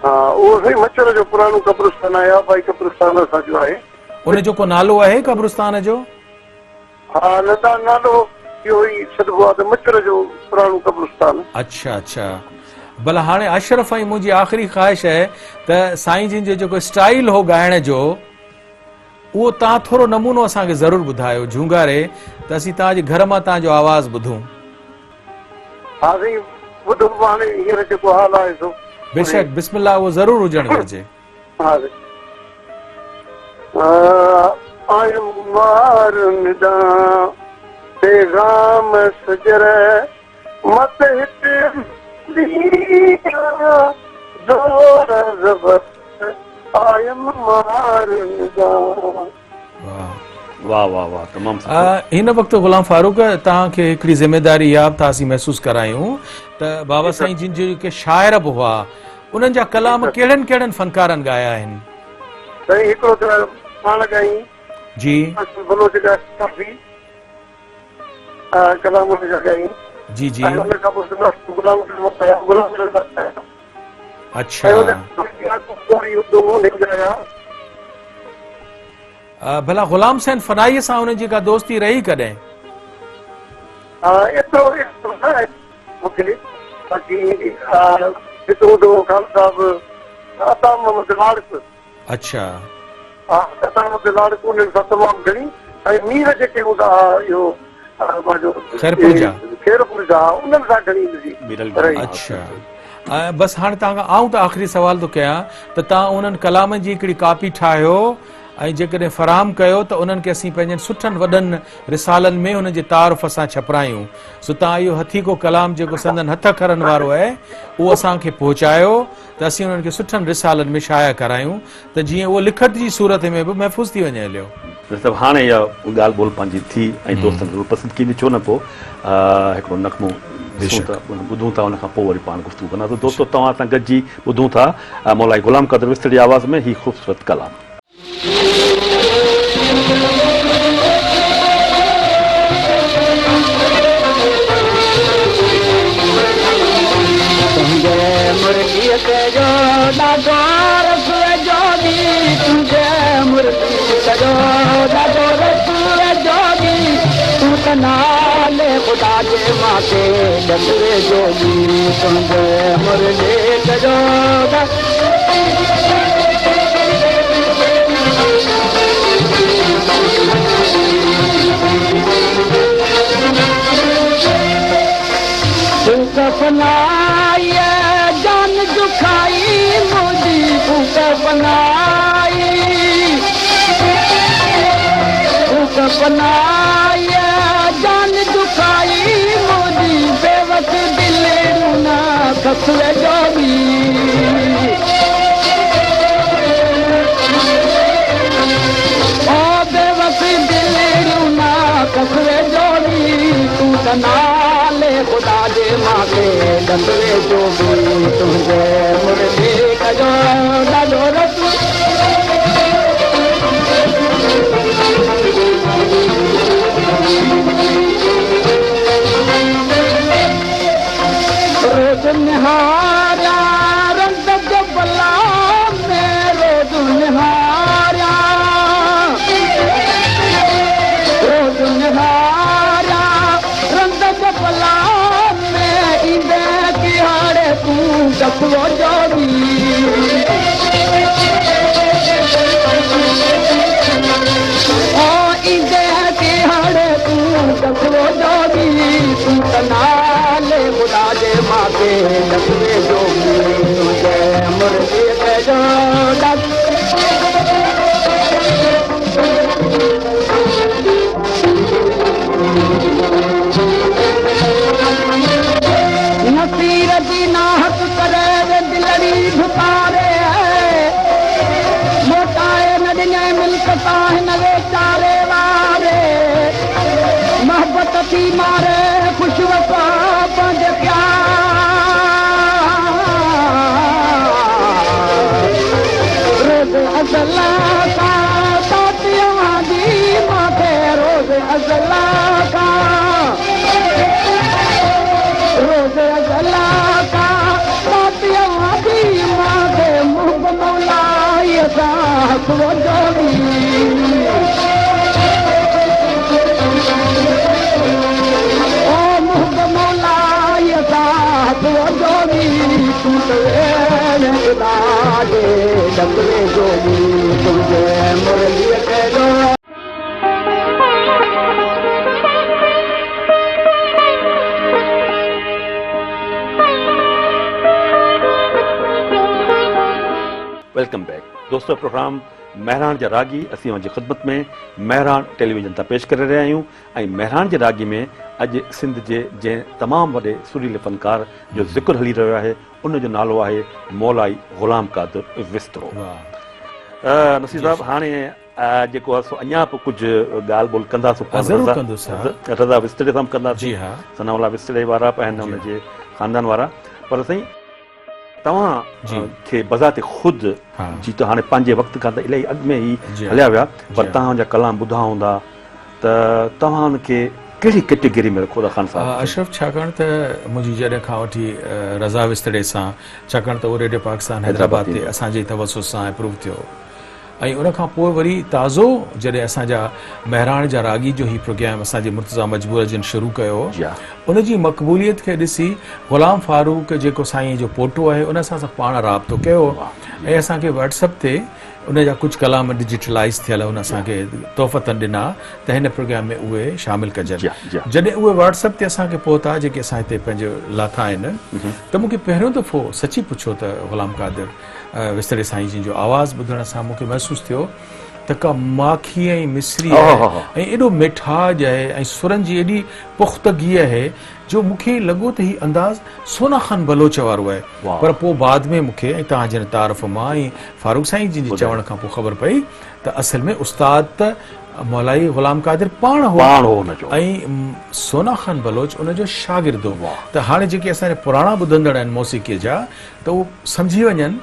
ها اهو سائين مڇر جو پراڻو قبرستان آهي آبائي قبرستان اسان جو آهي. ان جو ڪو نالو آهي قبرستان جو؟ ها نه ته نالو اهو ئي سڏبو آهي ته مڇر جو پراڻو قبرستان. اڇا اڇا ڀلا هاڻي اشرف ۽ منهنجي آخري خواهش آهي ته سائين جن جو جيڪو اسٽائيل هو ڳائڻ جو اهو توهان ٿورو نمونو اسان کي ضرور ٻڌايو جهونگاري ته اسين توهان جي گهر مان توهان جو آواز ٻڌون. ها سائين ٻڌو به هاڻي هينئر جيڪو حال آهي سو. بيشڪ بسم الله اهو ضرور هجڻ گهرجي. ها سائين آيم مارن ڏانهن پيغام سجر مت هت زور زبر آيم مارن ڏانهن. واه واه واه تمام سٺو. هن وقت غلام فاروق توهان کي هڪڙي ذميداري اها به ٿا اسين محسوس ڪرايون ته بابا سائين جن جي جيڪي شاعر به هئا انهن جا ڪلام ڪهڙن ڪهڙن فنڪارن ڳايا آهن؟ سائين هڪڙو ته پاڻ ڳائين. جي. قاسم بلوچ ڳايا ڪافي ڪلام ان جا ڳائين. جي جي. ۽ ان کان پوء غلام غلام رضا ڳايا. اڇا. ڀلا غلام حسين فنائيء سان انهن جي ڪا دوستي رهي ڪڏهن؟ ايترو ايترو نه آهي مون کي باقي هت هوندو هو خان صاحب عطا محمد لاڙڪ. اڇا. ها عطا محمد لاڙڪ انهن سان تمام گهڻي ۽ مير جيڪي هوندا ها اهو پنهنجو خيرپور جا. خيرپور جا انهن سان گهڻي هن جي رهي. اڇا. بس هاڻي توهان کان آئون ته آخري سوال ٿو ڪيان ته توهان انهن ڪلامن جي هڪڙي ڪاپي ٺاهيو ۽ جيڪڏهن فراهم ڪيو ته انهن کي اسين پنهنجن سٺن وڏن رسالن ۾ انهن جي تعارف سان ڇپرايون سو توهان اهو هٿيڪو ڪلام جيڪو سندن هٿ اکرن وارو آهي اهو اسان کي پهچايو ته اسين انهن کي سٺن رسالن ۾ شايع ڪرايون ته جيئن اهو لکت جي صورت ۾ به محفوظ ٿي وڃي هليو. مطلب هاڻي اها ڳالهه ٻولهه پنهنجي ٿي ۽ دوستن ضرور پسند ڪندي ڇو نه پوء هڪڙو نغمو ڏسون ٿا ٻڌون ٿا ان کان پوء وري پاڻ گفتگو ڪنداسون دوستو توهان سان گڏجي ٻڌون ٿا مولائي غلام قادر وسطڙي جي آواز ۾ هي خوبصورت ڪلام. تنهنجي مرليء ڪيو ڏاڍو رس جوڳي تنهنجي مرليء ڪيو ڏاڍو رس جوڳي تون ته نالي خدا جي مان تي ڏس جوڳي تنهنجي مرليء ڪيو ڦوڪ فنائي جان دکائي منهنجي ڦوڪ فنائي ڦوڪ فنائي جان دکائي منهنجي بيوس دل نه کسوي جوڳي. او بيوس دلڙيون نه ڪسوي جوڳي تون ته نالي خدا جي مان کي ڏسوي جوڳي تنهنجي مرلي ڪيو ڏاڍو رس. ڊسو جوڳي. او ايندي ڏيهاڙي تون ڊسو جوڳي، تون ته نالي خدا جي ماکي ڊسوي جوڳي، تنهنجي مرضيء ڪجو ڊس. نصير جي ناحق ڪري دلڙي ڌڪاري، موٽائي نه ڏنئين ملڪ تان هن ويچاري واري، محبت ٿي ماري خوش وسان پنهنجي پيار روز ازل کان تات اوهان جي مان کي روز ازل کان روز ازل کان تات اوهان جي مان کي محب مولائيء سان هسو جوڳي او محب مولائيء سان هسو جوڳي تون ته ويڙهه خدا جي ڏڪري جوڳي تنهنجي مرليء ڪيڏو. Welcome back دوستو پروگرام مهراڻ جا راڳي اسين اوهان جي خدمت ۾ مهراڻ ٽيليويزن تان پيش ڪري رهيا آهيون ۽ مهراڻ جي راڳي ۾ اڄ سنڌ جي جنهن تمام وڏي سريلي فنڪار جو ذڪر هلي رهيو آهي ان جو نالو آهي مولائي غلام قادر وسترو. نصير صاحب هاڻي جيڪو آهي سو اڃا به ڪجهه ڳالهه ٻولهه ڪنداسون پاڻ ضرور ڪندس ها رضا وستڙي سان به ڪنداسين ثناء الله وستڙي وارا به آهن ان جي خاندان وارا پر سائين توهان کي بذات خود جي ته هاڻي پنهنجي وقت کان ته الاهي اڳ ۾ ئي هليا ويا پر توهان جا ڪلام ٻڌا هوندا ته توهان ان کي ڪهڙي ڪيٽيگري ۾ رکو ٿا خان صاحب کي؟ اشرف ڇاڪاڻ ته منهنجي جڏهن کان وٺي رضا وستڙي سان ڇاڪاڻ ته اهو ريڊيو پاڪستان حيدرآباد تي اسان جي توسط سان اپروو ٿيو ۽ ان کان پوء وري تازو جڏهن اسان جا مهراڻ جا راڳي جو هي پروگرام اسان جي مرتضيٰ مجبور جن شروع ڪيو ان جي مقبوليت کي ڏسي غلام فاروق جيڪو سائين جو پوٽو آهي ان اسان سان پاڻ رابطو ڪيو ۽ اسان کي واٽس اپ تي ان جا ڪجهه ڪلام ڊجيٽلائيز ٿيل هن اسان کي تحفتن ڏنا ته هن پروگرام ۾ اهي شامل ڪجن. جڏهن اهي واٽس اپ تي اسان کي پهتا جيڪي اسان هتي پنهنجو لاٿا آهن ته مون کي پهريون دفعو سچي پڇو ته غلام قادر وسطڙي سائين جن جو آواز ٻڌڻ سان مون کي محسوس ٿيو ته ڪا ماکي ۽ مصري آهي ۽ ايڏو ميٺاڄ آهي ۽ سرن جي ايڏي پختگي آهي جو مون کي لڳو ته هي انداز سونا خان بلوچ وارو آهي پر پوء بعد ۾ مون کي ۽ توهان جن تعارف مان ۽ فاروق سائين جن جي چوڻ کان پوء خبر پئي ته اصل ۾ استاد ته مولائي غلام قادر پاڻ هو ۽ سونا خان بلوچ ان جو شاگرد هو ته هاڻي جيڪي اسان جا پراڻا ٻڌندڙ آهن موسيقيء جا ته اهو سمجهي وڃن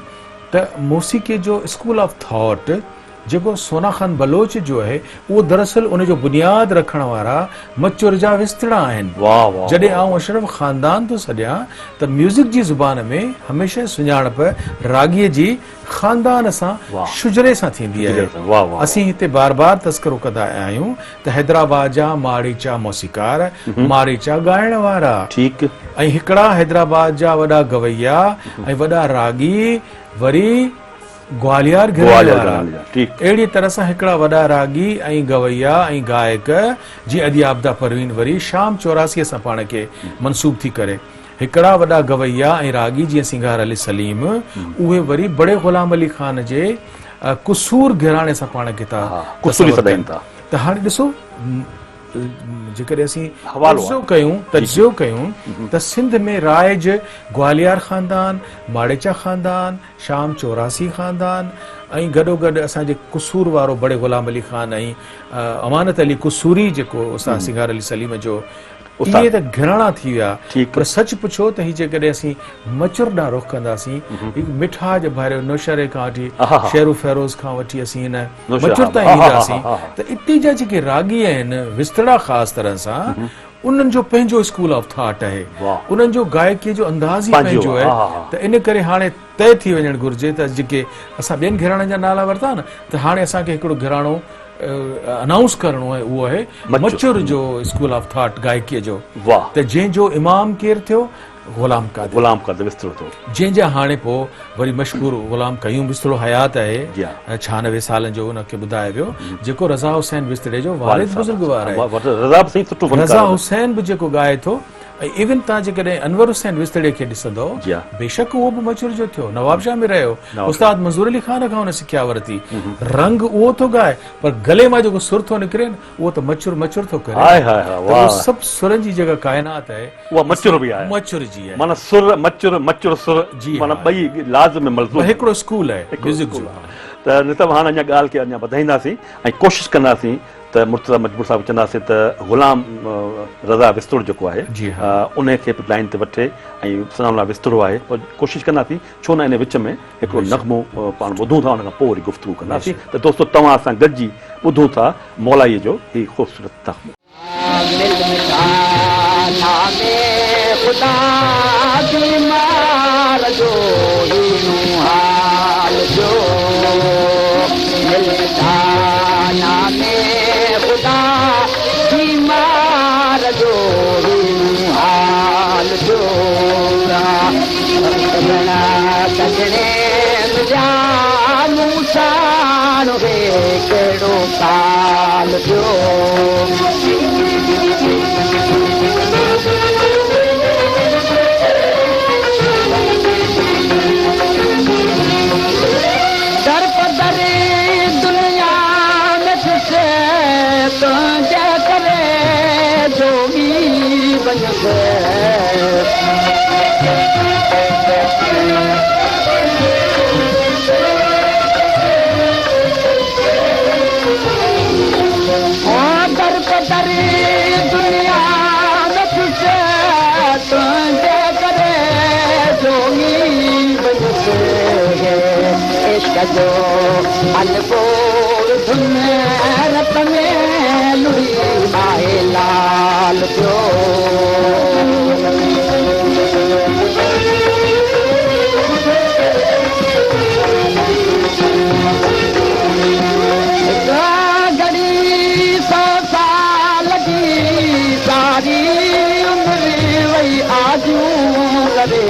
ته موسيقيء جو اسڪول آف ٿاٽ جيڪو سونا خان بلوچ جو آهي اهو دراصل ان جو بنياد رکڻ وارا مچر جا وستڙا آهن. جڏهن آئون اشرف خاندان ٿو سڏيان ته ميوزڪ جي زبان ۾ هميشه سڃاڻپ راڳيء جي خاندان سان شجري سان ٿيندي آهي. اسين هتي بار بار تذڪرو ڪندا آيا آهيون ته حيدرآباد جا ماڙيچا موسيقار، ماڙيچا ڳائڻ وارا ۽ هڪڙا حيدرآباد جا وڏا گويا ۽ وڏا راڳي وري گواليار گهراڻي وارا. اهڙيء طرح سان هڪڙا وڏا راڳي ۽ گويا ۽ گائڪ جيئن ادي عابده پروين وري شام چوراسيء سان پاڻ کي منسوب ٿي ڪري. هڪڙا وڏا گويا ۽ راڳي جيئن سينگار علي سليم اهي وري بڙي غلام علي خان جي قصور گهراڻي سان پاڻ کي ٿا تصور ڪن. ته هاڻي ڏسو جيڪڏهن اسين تجزيو ڪيون تجزيو ڪيون ته سنڌ ۾ رائج گواليار خاندان، ماڙيچا خاندان، شام 84 خاندان ۽ گڏوگڏ اسان جي قصور وارو بڙي غلام علي خان ۽ امانت علي قصوري جيڪو استاد سنگهار علي سليم جو اهي ته گهراڻا ٿي ويا پر سچ پڇو ته هي جيڪڏهن اسين مچر ڏانهن رخ ڪنداسين هڪ مٺاج ڀريو نوشهري کان وٺي شهرو فيروز کان وٺي اسين هن مچر تائين اينداسين ته اتي جا جيڪي راڳي آهن وستڙا خاص طرح سان انهن جو پنهنجو اسڪول آف ٿاٽ آهي، انهن جو گائڪيء جو انداز ئي پنهنجو آهي ته ان ڪري هاڻي طئي ٿي وڃڻ گهرجي ته جيڪي اسان ٻين گهراڻن جا نالا ورتا نه ته هاڻي اسان کي هڪڙو گهراڻو انائونس ڪرڻو آهي اهو آهي مچر جو اسڪول آف ٿاٽ گائڪيء جو ته جنهن جو امام ڪير ٿيو؟ غلام قادر. غلام قادر وستڙو ٿو. جنهن جا هاڻي پوء وري مشڪور غلام قيوم وستڙو حيات آهي، جي ها. 96 سالن جو ان کي ٻڌايو ويو، جيڪو رضا حسين وستڙي جو والد بزرگوار آهي. رضا به سائين سٺو فنڪار رضا آهي. حسين به جيڪو ڳائي ٿو ۽ ايون توهان جيڪڏهن انور حسين وستڙي کي ڏسندؤ، جي ها. بيشڪ اهو به مچر جو ٿيو، نوابشاهه ۾ رهيو، نوابشاهه. استاد منظور علي خان کان هن سکيا ورتي. رنگ اهو ٿو ڳائي پر گلي مان جيڪو سر ٿو نڪري نه اهو ته مچر مچر ٿو ڪري. هاء هاء هاء ته واهه. اهو سڀ سرن جي جيڪا ڪائنات آهي. اها مچر به آهي. مچر جي آهي. معنيٰ سر مچر مچر سر جي معنيٰ ها. ٻئي لازم ۽ ملزوم. هڪڙو اسڪول آهي هڪڙو ميوزڪ اسڪول جو. آهي. ته نصاب هاڻ اڃا ڳالهه کي اڃا وڌائينداسين ۽ ڪوشش ڪنداسين ته مرتضيٰ مجبور صاحب کي چونداسين ته غلام رضا وستڙو جيڪو آهي جي ها. انهي کي به لائين تي وٺي ۽ ثناء الله وستڙو آهي پر ڪوشش ڪنداسين ڇو نه انهي وچ ۾ هڪڙو نغمو پاڻ ٻڌون ٿا ان کان پوء وري گفتگو ڪنداسين ته دوستو توهان سان گڏجي ٻڌون ٿا مولائي جو هي خوبصورت نغمو. مل مٺا نام خدا بيمار جو هيڻو حال ٿيو مل مٺا نام خدا بيمار جو هيڻو حال ٿيو سڄڻا سڄڻي مليا مون ساڻ هي ڪهڙو ڪال ٿيو. در پدر دنيا ۾ ٿيس تنهنجي ڪري جوڳي بنيس. در بدر دنيا ۾ ٿيس تنهنجي ڪري جوڳي بنيس عشق جو البور ڌن رت ۾ لڙي آهي لال ٿيو. هڪ گهڙي سو سال جي ساري عمر وئي آجون ڪري.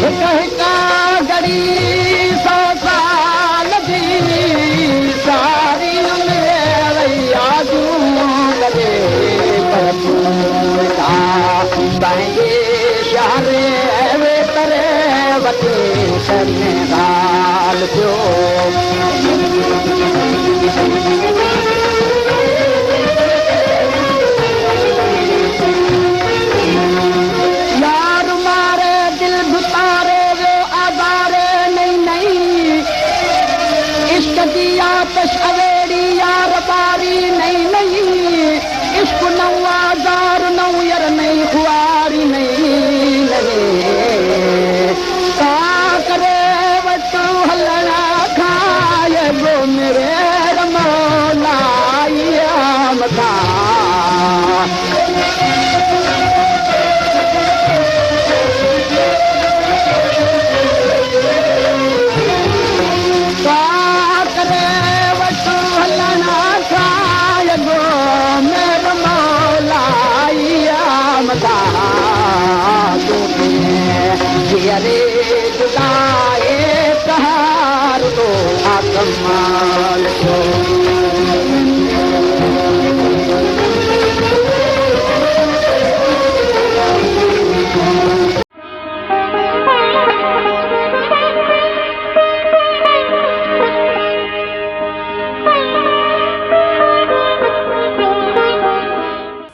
هڪ هڪ گهڙي سو سال جي ساري عمر وئي آجون ڪري. پر تون ڪا پنهنجي شهر ويتر وٺي سنگال ٿيو. يار ماري دل ڌتاري ويو آزاري نئين نئين عشق جي آتش اويڙي يار ٻاري نئين نئين عشق نئون آزار نئون ير نئين خواري نئين نئين ڪا ڪري وٽ هلڻ کان اڳ مير مولائي مٿان. ڪا ڪري وٽ هلڻ کان اڳ مير مولائي مٿان تون جيئري جدائي قهار تو آ ڪمال ٿيو.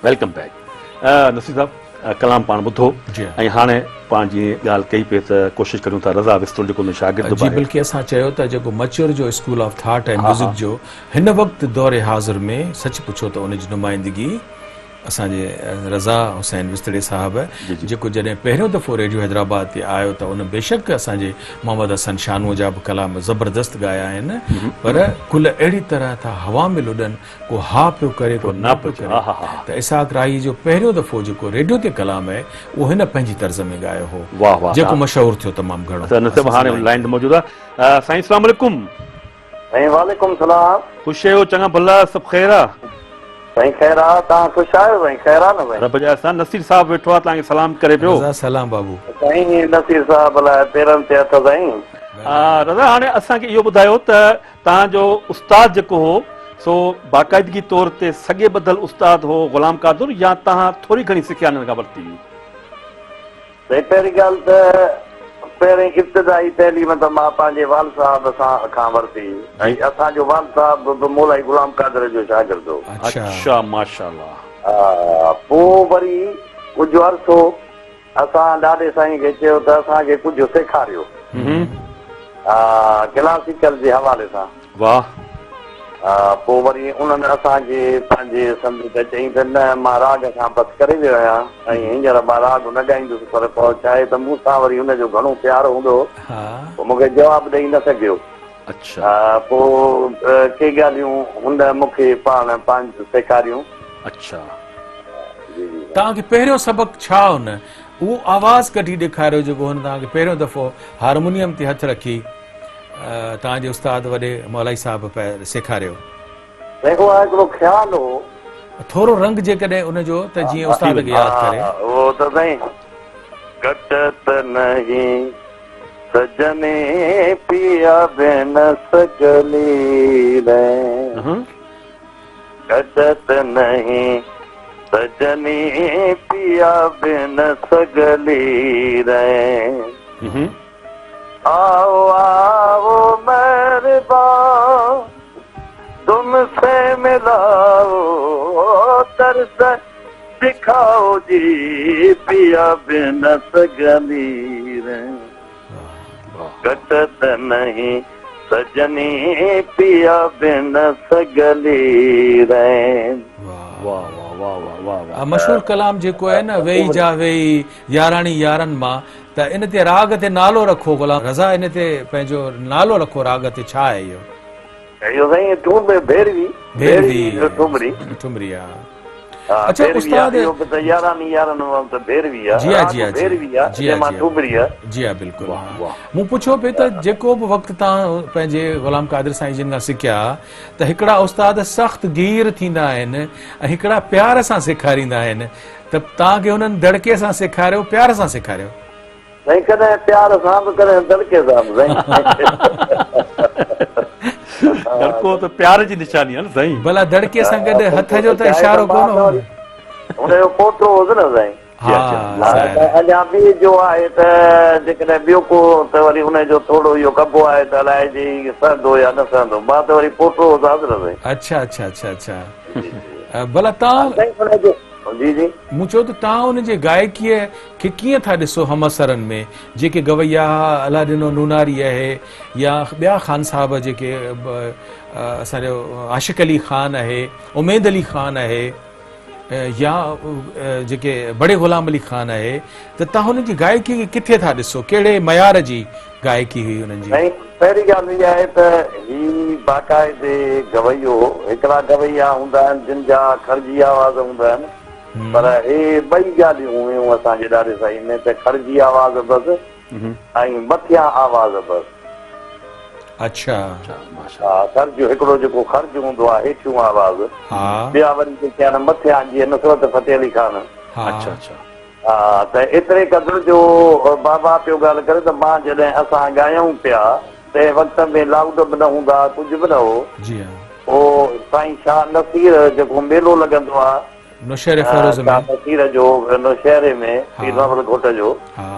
Welcome back Naseer صاحب ڪلام پاڻ ٻڌو ۽ هاڻي پاڻ جيئن ڳالهه ڪئي پئي ته ڪوشش ڪريون ٿا رضا وستون جيڪو ان شاگرد جي بلڪه اسان چيو ته جيڪو مچر جو اسڪول آف ٿاٽ ۽ ميوزڪ جو هن وقت دور حاضر ۾ سچ پڇو ته ان جي نمائندگي اسان جي رضا حسين وستڙي صاحب جيڪو جڏهن پهريون دفعو ريڊيو حيدرآباد تي آيو ته ان بيشڪ اسان جي محمد حسن شانوء جا به ڪلام زبردست ڳايا آهن پر گل اهڙي طرح ٿا هوا ۾ لڏن ڪو ها پيو ڪري ڪو نه پيو ڪري ته اسحاق راهي جو پهريون دفعو جيڪو ريڊيو تي ڪلام آهي اهو هن پنهنجي طرز ۾ ڳايو هو جيڪو مشهور ٿيو تمام گهڻو. اچا نصيب هاڻي لائين تي موجود آهي سائين اسلام عليڪم. سائين وعليڪم سلام. خوش آهيو چڱا ڀلا سڀ خير آ. سائين خير آ توهان خوش آهيو سائين خير آ نه سائين. رب جا احسان نصير صاحب ويٺو آ توهان کي سلام ڪري پيو. رضا سلام بابو. سائين نصير صاحب لاء پيرن تي هٿ سائين. رضا هاڻي اسان کي اهو ٻڌايو ته توهان جو استاد جيڪو هو سو باقاعدگي طور تي سڳي ٻڌل استاد هو غلام قادر يا توهان ٿوري گهڻي سکيا انهن کان ورتي هئي؟ سائين پهرين ڳالهه ته پهرين ابتدائي تعليم ته مان پنهنجي والد صاحب سان کان ورتي ۽ اسان جو والد صاحب به مولائي غلام قادر جو شاگرد هو. اڇا ماشاءالله. ها پوء وري ڪجهه عرصو اسان ڏاڏي سائين کي چيو ته اسان کي ڪجهه سيکاريو ها ڪلاسيڪل جي حوالي سان. واه. پوء وري انهن اسان کي پنهنجي سمجهه ته چيائين ته نه مان راڳ کان بس ڪري ويو آهيان ۽ هينئر مان راڳ نه ڳائيندس پر پوء ڇا آهي ته مون سان وري هن جو گهڻو پيار هوندو هو پوء مون کي جواب ڏئي نه سگهيو. پوء ڪي ڳالهيون هن مون کي پاڻ سيکاريون. توهان کي پهريون سبق ڇا هن اهو آواز ڪڍي ڏيکاريو جيڪو هن توهان کي پهريون دفعو هارمونيم تي هٿ رکي توهان جي استاد وڏي مولائي صاحب سيکاريو. سائين اها هڪڙو خيال هو. ٿورو رنگ جيڪڏهن ان جو ته جيئن استاد کي ياد ڪري. اهو ته سائين گهٽت نهين سجني پيا بن سگلي رين گهٽت نهين سجني پيا بن سگلي رين. آئو آئو مهربان تم سي ملائو ترس دکائو جي پيا بن سگهندي رين گهٽت نهين سجني پيا بن سگهلي رين. واه واه واه واه واه واه. مشهور ڪلام جيڪو آهي نه ويئي جا ويئي ياراڻي يارن مان ته ان تي راڳ تي نالو رکو غلام رضا ان تي پنهنجو نالو رکو راڳ تي ڇا آهي اهو. اهو سائين ٺومري ڀيروي ڀيروي ٺومري ٺومري ها اڇا استاد اهو به ته ياراني يارن مان ته ڀيروي آ جي ها جي ها ڀيروي آ جنهن مان ٺومري آ جي ها بلڪل مون پڇيو پئي ته جيڪو به وقت تان پنهنجي غلام قادر سائين جن کان سکيا ته هڪڙا استاد سخت گير ٿيندا آهن ۽ هڪڙا پيار سان سيکاريندا آهن ته توهان کي هنن دڙڪي سان سيکاريو پيار سان سيکاريو؟ سائين ڪڏهن پيار سان به ڪڏهن دڙڪي سان به سائين. دڙڪو ته پيار جي نشاني آهي نه سائين. ڀلا دڙڪي سان گڏ هٿ جو ته اشارو ڪونه هو. هن جو پوٽو هوس نه سائين. ها ظاهر. اڃا به جو آهي ته جيڪڏهن ٻيو ڪو ته وري ان جو ٿورو اهو ڪبو آهي ته الائي جي سهندو يا نه سهندو. مان ته وري پوٽو هوس حضرت سائين. اڇا اڇا اڇا اڇا ڀلا توهان. سائين ان جو جي جي. مون چيو ته توهان ان جي گائڪيء کي ڪيئن ٿا ڏسو همعصرن ۾ جيڪي گويا الله ڏنو نوناري اهي يا ٻيا خان صاحب جيڪي اسان جو عاشق علي خان اهي اميد علي خان اهي يا جيڪي بڙي غلام علي خان اهي ته توهان انهن جي گائڪي کي ڪٿي ٿا ڏسو ڪهڙي معيار جي گائڪي هئي انهن جي. سائين پهرين ڳالهه اها آهي ته هي باقاعدي گويو هو. هڪڙا گويا هوندا آهن جن جا خرجي آواز هوندا آهن پر هي ٻئي ڳالهيون هيون اسان جي ڏاڏي سائين ۾ ته خرجي آواز بس ۽ مٿيان آواز بس. اڇا. ها خرج هڪڙو جيڪو خرج هوندو آهي هيٺيون آواز ٻيا وري جيڪي آهن مٿيان جيئن نصرت فتح علي خان. اڇا اڇا. ها ته ايتري قدر جو بابا پيو ڳالهه ڪري ته مان جڏهن اسان ڳايائون پيا تنهن وقت ۾ لائوڊ به نه هوندا ها ڪجهه به نه هو. جي ها. پوء سائين شاهه نصير جيڪو ميلو لڳندو آ نوشهري فيروز ۾. شاهه نصير جو نوشهري ۾ پير محمد گهوٽ جو. ها.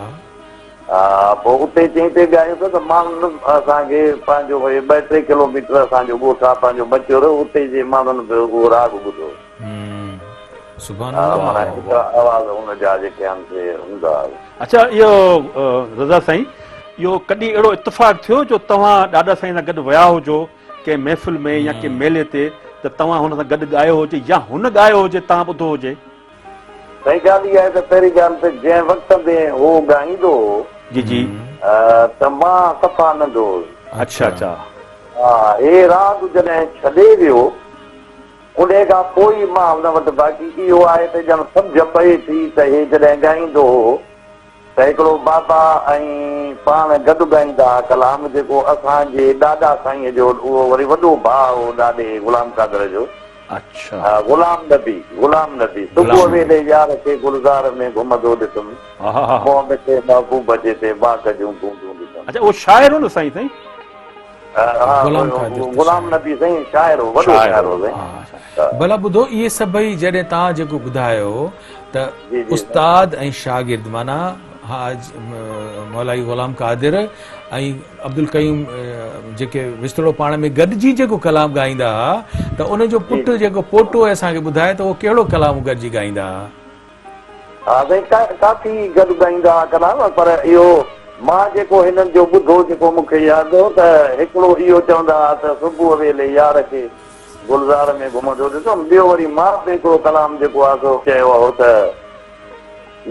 ها پوء اتي چئين پئي ڳايون ته ماڻهن اسان کي پنهنجو ٻه ٽي ڪلوميٽر اسان جو ڳوٺ آ پنهنجو مچور اتي جي ماڻهن به اهو راڳ ٻڌو. سبحان الله. معنيٰ ايترا آواز ان جا جيڪي آهن سي هوندا هئا. اڇا اهو رضا سائين اهو ڪڏهن اهڙو اتفاق ٿيو جو توهان ڏاڏا سائين سان گڏ ويا هجو ڪنهن محفل ۾ يا ڪنهن ميلي تي ته توهان هن سان گڏ ڳايو هجي يا هن ڳايو هجي توهان ٻڌو هجي؟ سائين ڳالهه اها آهي ته پهرين ڳالهه ته جنهن وقت ۾ هو ڳائيندو هو جي جي. ته مان صفا ننڍو هوس. اڇا اڇا. ها هي راڳ جڏهن ڇڏي ويو انهيء کان پوء ئي مان هن وٽ باقي اهو آهي ته ڄڻ سمجهه پئي ٿي ته هي جڏهن ڳائيندو هو ته هڪڙو بابا ۽ پاڻ گڏ ڳائيندا ها ڪلام جيڪو اسان جي ڏاڏا سائينء جو اهو وري وڏو ڀاء هو ڏاڏي غلام قادر جو اڇا. غلام نبي غلام نبي صبح ويلي يار کي گلزار ۾ گهمندو ڏٺم منهن مٺي محبوب جي تي باک جون بوندون ڏٺم. اڇا اهو شاعر هو نه سائين سائين. غلام قادر ته غلام نبي سائين شاعر هو وڏو شاعر هو سائين. ڀلا ٻڌو اهي سڀئي جڏهن توهان جيڪو ٻڌايو ته استاد ۽ شاگرد معنيٰ حاج مولائي غلام قادر ۽ عبدالقيوم جيڪي وسطڙو پاڻ ۾ گڏجي جيڪو ڪلام ڳائيندا ها ته ان جو پٽ جيڪو پوٽو اسان کي ٻڌائي ته اهو ڪهڙو ڪلام گڏجي ڳائيندا ها. ها سائين ڪافي گڏ ڳائيندا ها ڪلام پر اهو مان جيڪو هنن جو ٻڌو جيڪو مون کي ياد هو ته هڪڙو اهو چوندا ها ته صبح ويلي يار کي گلزار ۾ گهمندو ڏٺم ٻيو وري مان به هڪڙو ڪلام جيڪو آهي سو چيو هو ته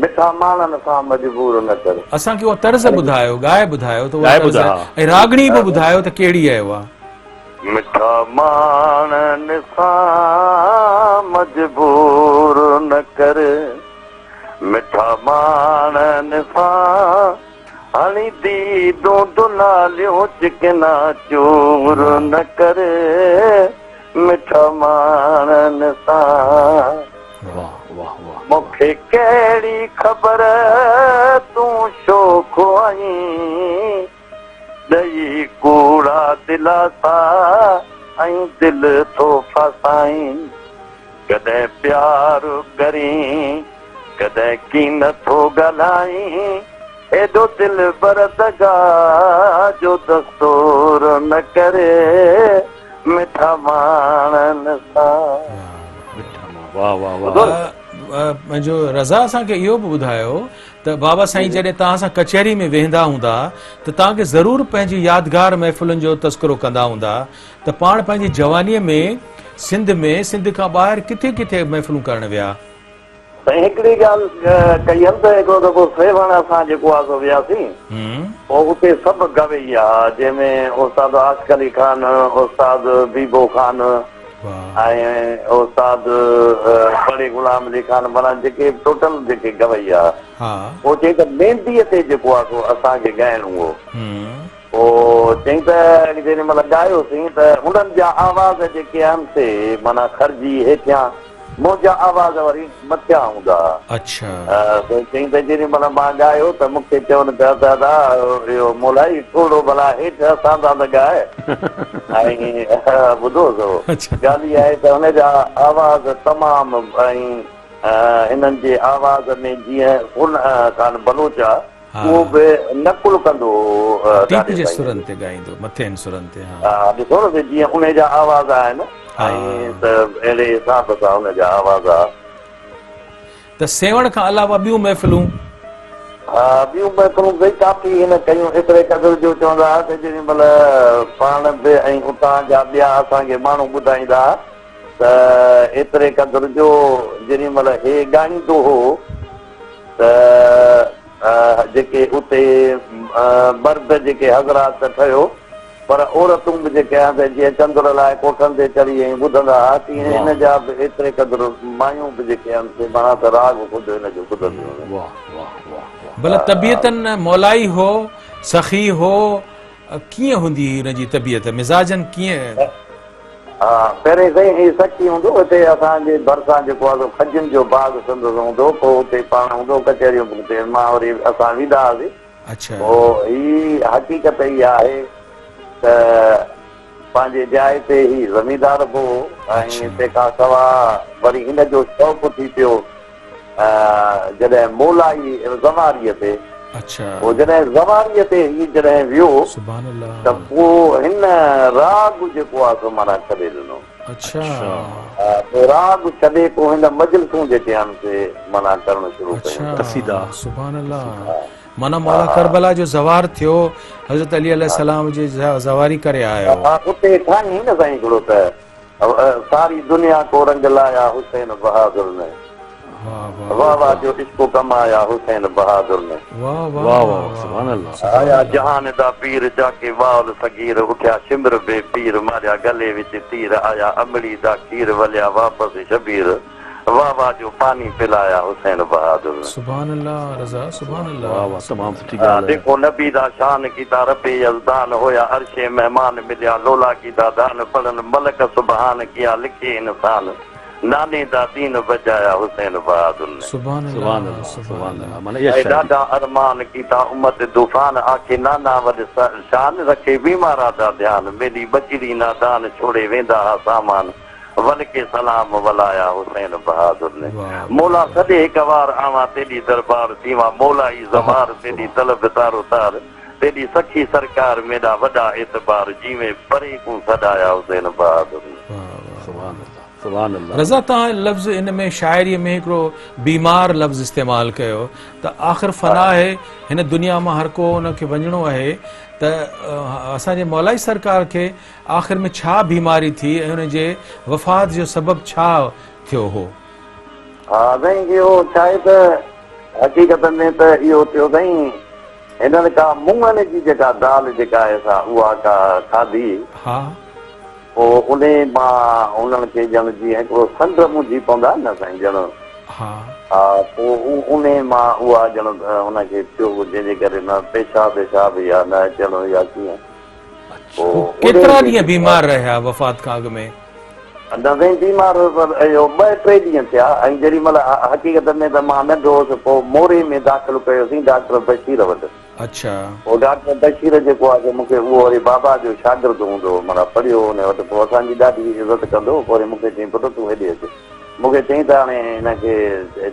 مٺا ماڻهن سان مجبور نه ڪر. اسان کي اها طرز ٻڌايو ڳائي ٻڌايو ته اها طرز ۽ راڳڻي به ٻڌايو ته ڪهڙي آهي اها. مٺا ماڻهن سان مجبور نه ڪر مٺا ماڻهن سان هڻي ديدون دناليون چڪنا چور نه ڪر مٺا ماڻهن سان مون کي ڪهڙي خبر تون شوخ آهين ڏئي ڪوڙا دلاسا ۽ دل ٿو ڦاسائين ڪڏهن پيار ڪرين ڪڏهن ڪين ٿو ڳالهائين ايڏو دلبر دغا جو دستور نه ڪري مٺا ماڻهن سان. واه واه واه. منهنجو رضا اسان کي اهو به ٻڌايو ته بابا سائين جڏهن توهان سان ڪچهري ۾ ويهندا هوندا ته توهان کي ضرور پنهنجي يادگار محفلن جو تذڪرو ڪندا هوندا ته پاڻ پنهنجي جوانيء ۾ سنڌ ۾ سنڌ کان ٻاهر ڪٿي ڪٿي محفلون ڪرڻ ويا. سائين هڪڙي ڳالهه ڪئي هيم ته هڪڙو دفعو سيوهڻ اسان جيڪو آ سو وياسين پوء اتي سڀ گويا جنهن ۾ استاد عاشق علي خان، استاد بيبو خان ۽ استاد بڙي غلام علي خان معنيٰ جيڪي ٽوٽل جيڪي گويا پوء چئي ته مينديء تي جيڪو آ سو اسان کي ڳائڻو هو. پوء چئين ته جيڏي مهل ڳايوسين ته انهن جا آواز جيڪي آهن سي معنيٰ خرجي هيٺيان، منهنجا آواز وري مٿيان هوندا. اڇا. پوء چئين ته جيڏي مهل مان ڳايو ته مون کي چون پيا ته ادا اهو مولائي ٿورو ڀلا هيٺ اسان تان ته ڳاء ۽ ٻڌو سو ڳالهه اها آهي ته هن جا آواز تمام ۽ هنن جي آواز ۾ جيئن خان بلوچ آ. اهو به نقل ڪندو هو ٽيپ جي سرن تي ڳائيندو مٿين سرن تي ها. ها ڏسو نه جيئن انهي جا آواز آهن ۽ ته اهڙي حساب سان ان جا آواز آ. ته سيوهڻ کان علاوه ٻيون محفلون؟ ها ٻيون محفلون به ڪافي هن ڪيون ايتري قدر جو چوندا ها ته جيڏي مهل پاڻ به ۽ اتان جا ٻيا اسان کي ماڻهو ٻڌائيندا ها ته ايتري قدر جو جيڏي مهل هي ڳائيندو هو ته جيڪي اتي مرد جيڪي حضرات ته ٺهيو پر عورتون به جيڪي آهن ته جيئن چندر لاء ڪوٺن تي چڙهي ۽ ٻڌندا ها تيئن هن جا به ايتري قدر مايون به جيڪي آهن سي معنيٰ ته راڳ خود هن جو ٻڌنديون هيون. واه واه واه واه. ڀلا طبيعتن مولائي هو، سخي هو، ڪيئن هوندي هئي هن جي طبيعت، مزاجن ڪيئن؟ ها پهرين سائين هي سخي هوندو هتي اسان جي ڀرسان جيڪو آهي سو کجين جو باغ سندس هوندو پوء اتي پاڻ هوندو ڪچهريون به اتي مان وري اسان ويندا هئاسين پوء هي حقيقت اها آهي ته پنهنجي جاء تي هي زميندار به هو ۽ تنهن کان سواء وري هن جو شوق ٿي پيو جڏهن مولائي زواريء تي پوء جڏهن زواريء تي هي جڏهن ويو ته پوء هن راڳ جيڪو آهي سو معنيٰ ڇڏي ڏنو. پوء راڳ ڇڏي پوء هن مجلسون جيڪي آهن سي معنيٰ ڪرڻ شروع ڪيون. قصيدا. سبحان الله معنيٰ مولا ڪربلا جو زوار ٿيو حضرت علي عليه السلام جي زواري ڪري آيو. اتي ٺاهيائين نه سائين هڪڙو ته ساري دنيا ڪو رنگ لايا حسين بهادر ني واه واه جو عشق ڪمايا حسين بهادر ني واه واه سبحان الله آيا جهان دا پير جاڪي وال صغير اٺيا شمر بي پير ماريا گلي وچ تير آيا امڙي دا کير وليا واپس شبير. واه واه جو پاني پلايا حسين بهادر نه. سبحان الله رضا سبحان الله. واه واه تمام سٺي ڳالهه. ديکو نبي دا شان کيتا رب يزدان هويا عرشي مهمان مليا لولا کيتا دان پڙهن ملڪ سبحان ڪيا لکي انسان ناني دا دين بچايا حسين بهادر نه. سبحان الله سبحان الله معنيٰ اها اي شاعري. ڏاڍا ارمان کيتا امت طوفان آکي نانا وڏ شان رکي بيمارا دا ڌيان ميڏي ٻچڙي نادان ڇوڙي ويندا ها سامان ول ڪي سلام ولايا حسين بهادر ني مولا سڏي هڪ وار آوان تيڏي دربار ٿيوان مولائي زوار تيڏي طلب تارو تار تيڏي سخي سرڪار ميڏا وڏا اعتبار جيوين پري ڪون سڏايا حسين بهادر ني. سبحان الله سبحان الله. رضا توهان لفظ ان ۾ شاعري ۾ هڪڙو بيمار لفظ استعمال ڪيو ته آخر فنا آهي هن دنيا مان هر ڪو ان کي وڃڻو آهي ته اسان جي مولائي سرڪار کي آخر ۾ ڇا بيماري ٿي ۽ ان جي وفات جو سبب ڇا ٿيو هو؟ ها سائين اهو ڇاهي ته حقيقت ۾ ته اهو ٿيو سائين هنن ڪا مڱن جي جيڪا دال جيڪا آهي سا اها ڪا کاڌي. ها. پوء انهي مان هنن کي ڄڻ جيئن هڪڙو سنڍ منجهي پوندا آهن نه سائين ڄڻ. ها. ها پوء انهي مان اها ڄڻ هن کي ٿيو جنهن جي ڪري نه پيشاب ويشاب يا نه اچڻ يا ڪيئن. هو ڪيترا ڏينهن بيمار رهيا وفات کان اڳ ۾؟ نه سائين بيمار اهو ٻه ٽي ڏينهن ٿيا ۽ جيڏي مهل حقيقت ۾ ته مان ننڍو هوس پوء موري ۾ داخل ڪيوسين ڊاڪٽر بشير وٽ. اڇا. پوء ڊاڪٽر بشير جيڪو آهي سو مون کي اهو وري بابا جو شاگرد هوندو هو معنيٰ پڙهيو هو ان وٽ پوء اسان جي ڏاڍي عزت ڪندو هو پوء وري مون کي چيائين پٽ تون هيڏي اچ مون کي چيائين ته هاڻي هن کي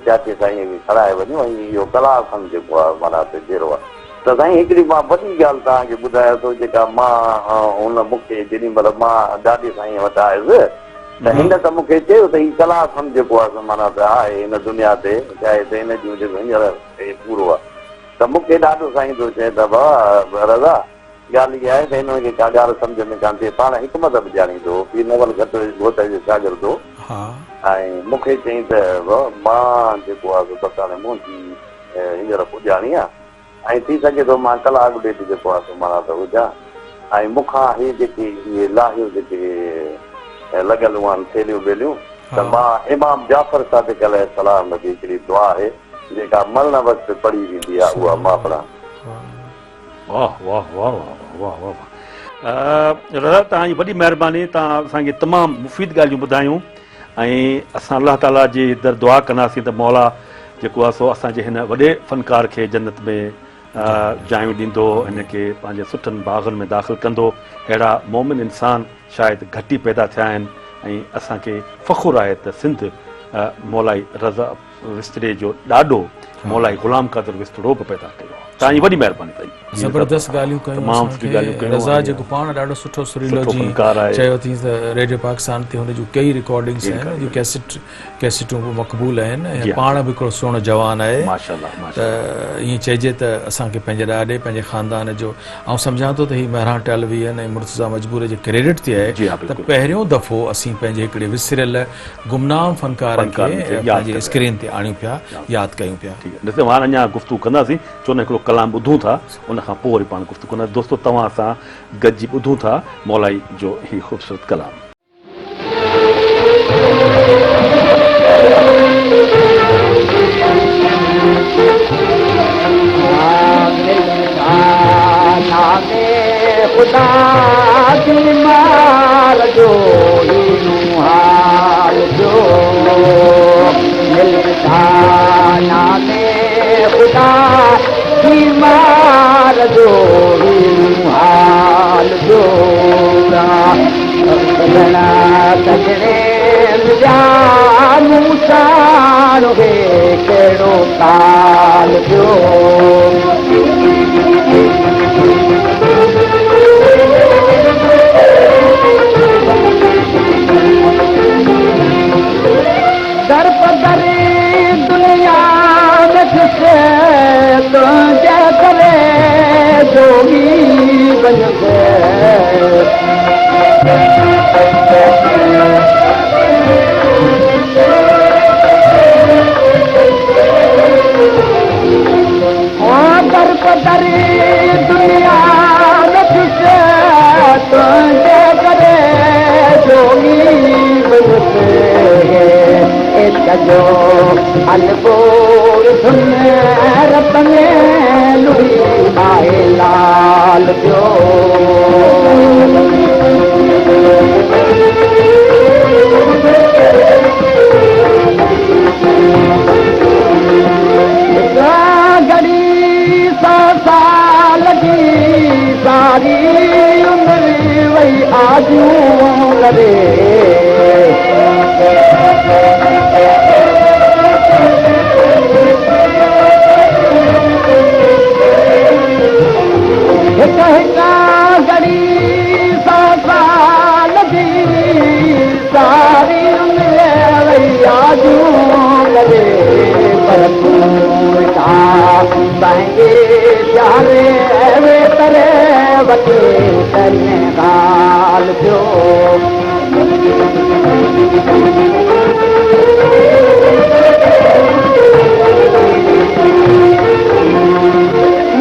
چاچي سائينء کي کڻائي وڃو ۽ اهو ڪلاڪ کن جيڪو آهي معنيٰ اتي جيرو آهي. ته سائين هڪڙي مان وڏي ڳالهه توهان کي ٻڌايان ٿو جيڪا مان هن مون کي جيڏي مهل مان ڏاڏي سائينء وٽ آيس ته هن ته مون کي چيو ته هي ڪلاس هم جيڪو آهي سو معنيٰ ته آهي هن دنيا تي چاهي ته هن جون جيڪو هينئر هي پورو آهي ته مون کي ڏاڏو سائين ٿو چئي ته بابا رضا ڳالهه اها آهي ته هنن کي ڪا ڳالهه سمجهه ۾ ڪانه ٿي پاڻ حڪمت به ڄاڻيندو هو پير نول گهٽ گهوٽ جو شاگرد هو ۽ مون کي چيائين ته بابا مان جيڪو آهي سو بس هاڻي منهنجي هينئر پڄاڻي آهي ۽ ٿي سگهي ٿو مان ڪلاڪ ڏيڍ جيڪو آهي سو معنيٰ ته هجان ۽ مون کان هي جيڪي اهي لاهيون جيڪي لڳل آهن ٿيلهيون ٻيلهيون ته مان امام جعفر صادق عليه السلام جي هڪڙي دعا آهي جيڪا مرڻ وقت پڙهي ويندي آهي اها مان پڙهان. واه واه واه واه واه واه واه رضا توهان جي وڏي مهرباني توهان اسان کي تمام مفيد ڳالهيون ٻڌايون ۽ اسان الله تعالي جي در دعا ڪنداسين ته مولا جيڪو آهي سو اسان جي هن وڏي فنڪار کي جنت ۾ جايون ڏيندو هن کي پنهنجي سٺن باغن ۾ داخل ڪندو اهڙا مومن انسان شايد گهٽ ئي پيدا ٿيا آهن ۽ اسان کي فخر آهي ته سنڌ مولائي رضا وسطڙي جو ڏاڏو مولائي غلام قادر وسطڙو به پيدا ڪيو آهي. توهان جي وڏي مهرباني سائين. زبردست ڳالهيون ڪيون تمام اسان سٺيون ڳالهيون کي ڪيون رضا ۽ جيڪو پاڻ ڏاڍو سٺو سريلو سٺو جي فنڪار آهي. چيو ٿي ته ريڊيو پاڪستان تي هن جون ڪئي رڪارڊنگس ڪئي آهن رڪارڊنگ جون ڪيسٽ ڪيسٽون به مقبول آهن ۽ جي ها. پاڻ به هڪڙو سهڻو جوان آهي ماشاءالله ته ماشاءالله. ائين چئجي ته اسان کي پنهنجي ڏاڏي پنهنجي خاندان جو آئون سمجهان ٿو ته هي مهراڻ ٽيلويزن ۽ مرتضيٰ مجبور جي ڪريڊٽ تي آهي جي ها ته بلڪل. پهريون دفعو اسين پنهنجي هڪڙي وسريل گمنام فنڪار کي پنهنجي اسڪرين تي آڻيون پيا ياد ڪيون پيا. ٺيڪ آهي نصير هاڻ اڃا گفتگو ڪنداسين ڇو نه هڪڙو ڪلام ٻڌون ٿا ان کان پوء وري پاڻ گفتگو ڪنداسين دوستو توهان سان گڏجي ٻڌون ٿا مولائي جو هي خوبصورت ڪلام. سڄو البور ڌن رت ۾ لڙهي آهي لال ٿيو. هڪ گهڙي سو سال جي ساري عمر وئي آجون ڪري. هڪ هڪ گهڙي سو سال جي ساري عمر وئي آجون ڪري. پر تون ڇا پنهنجي پياري ويتر وٺي ڪرين ڳالهه ٿيو.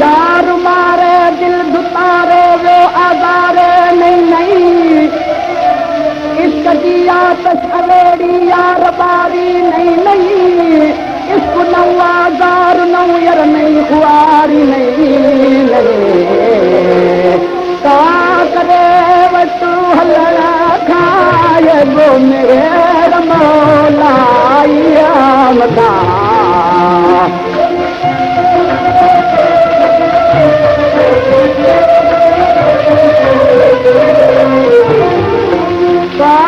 يار ماري دل ڌتاري ويو آزاري نئين نئين عشق جي آتش اويڙي يار ٻاري نئين نئين عشق نئون آزار نئون ير نئين خواري نئين نئين ڪا ڪري وٽ هلڻ کان اڳ مهر مولائي مٿان. ڪا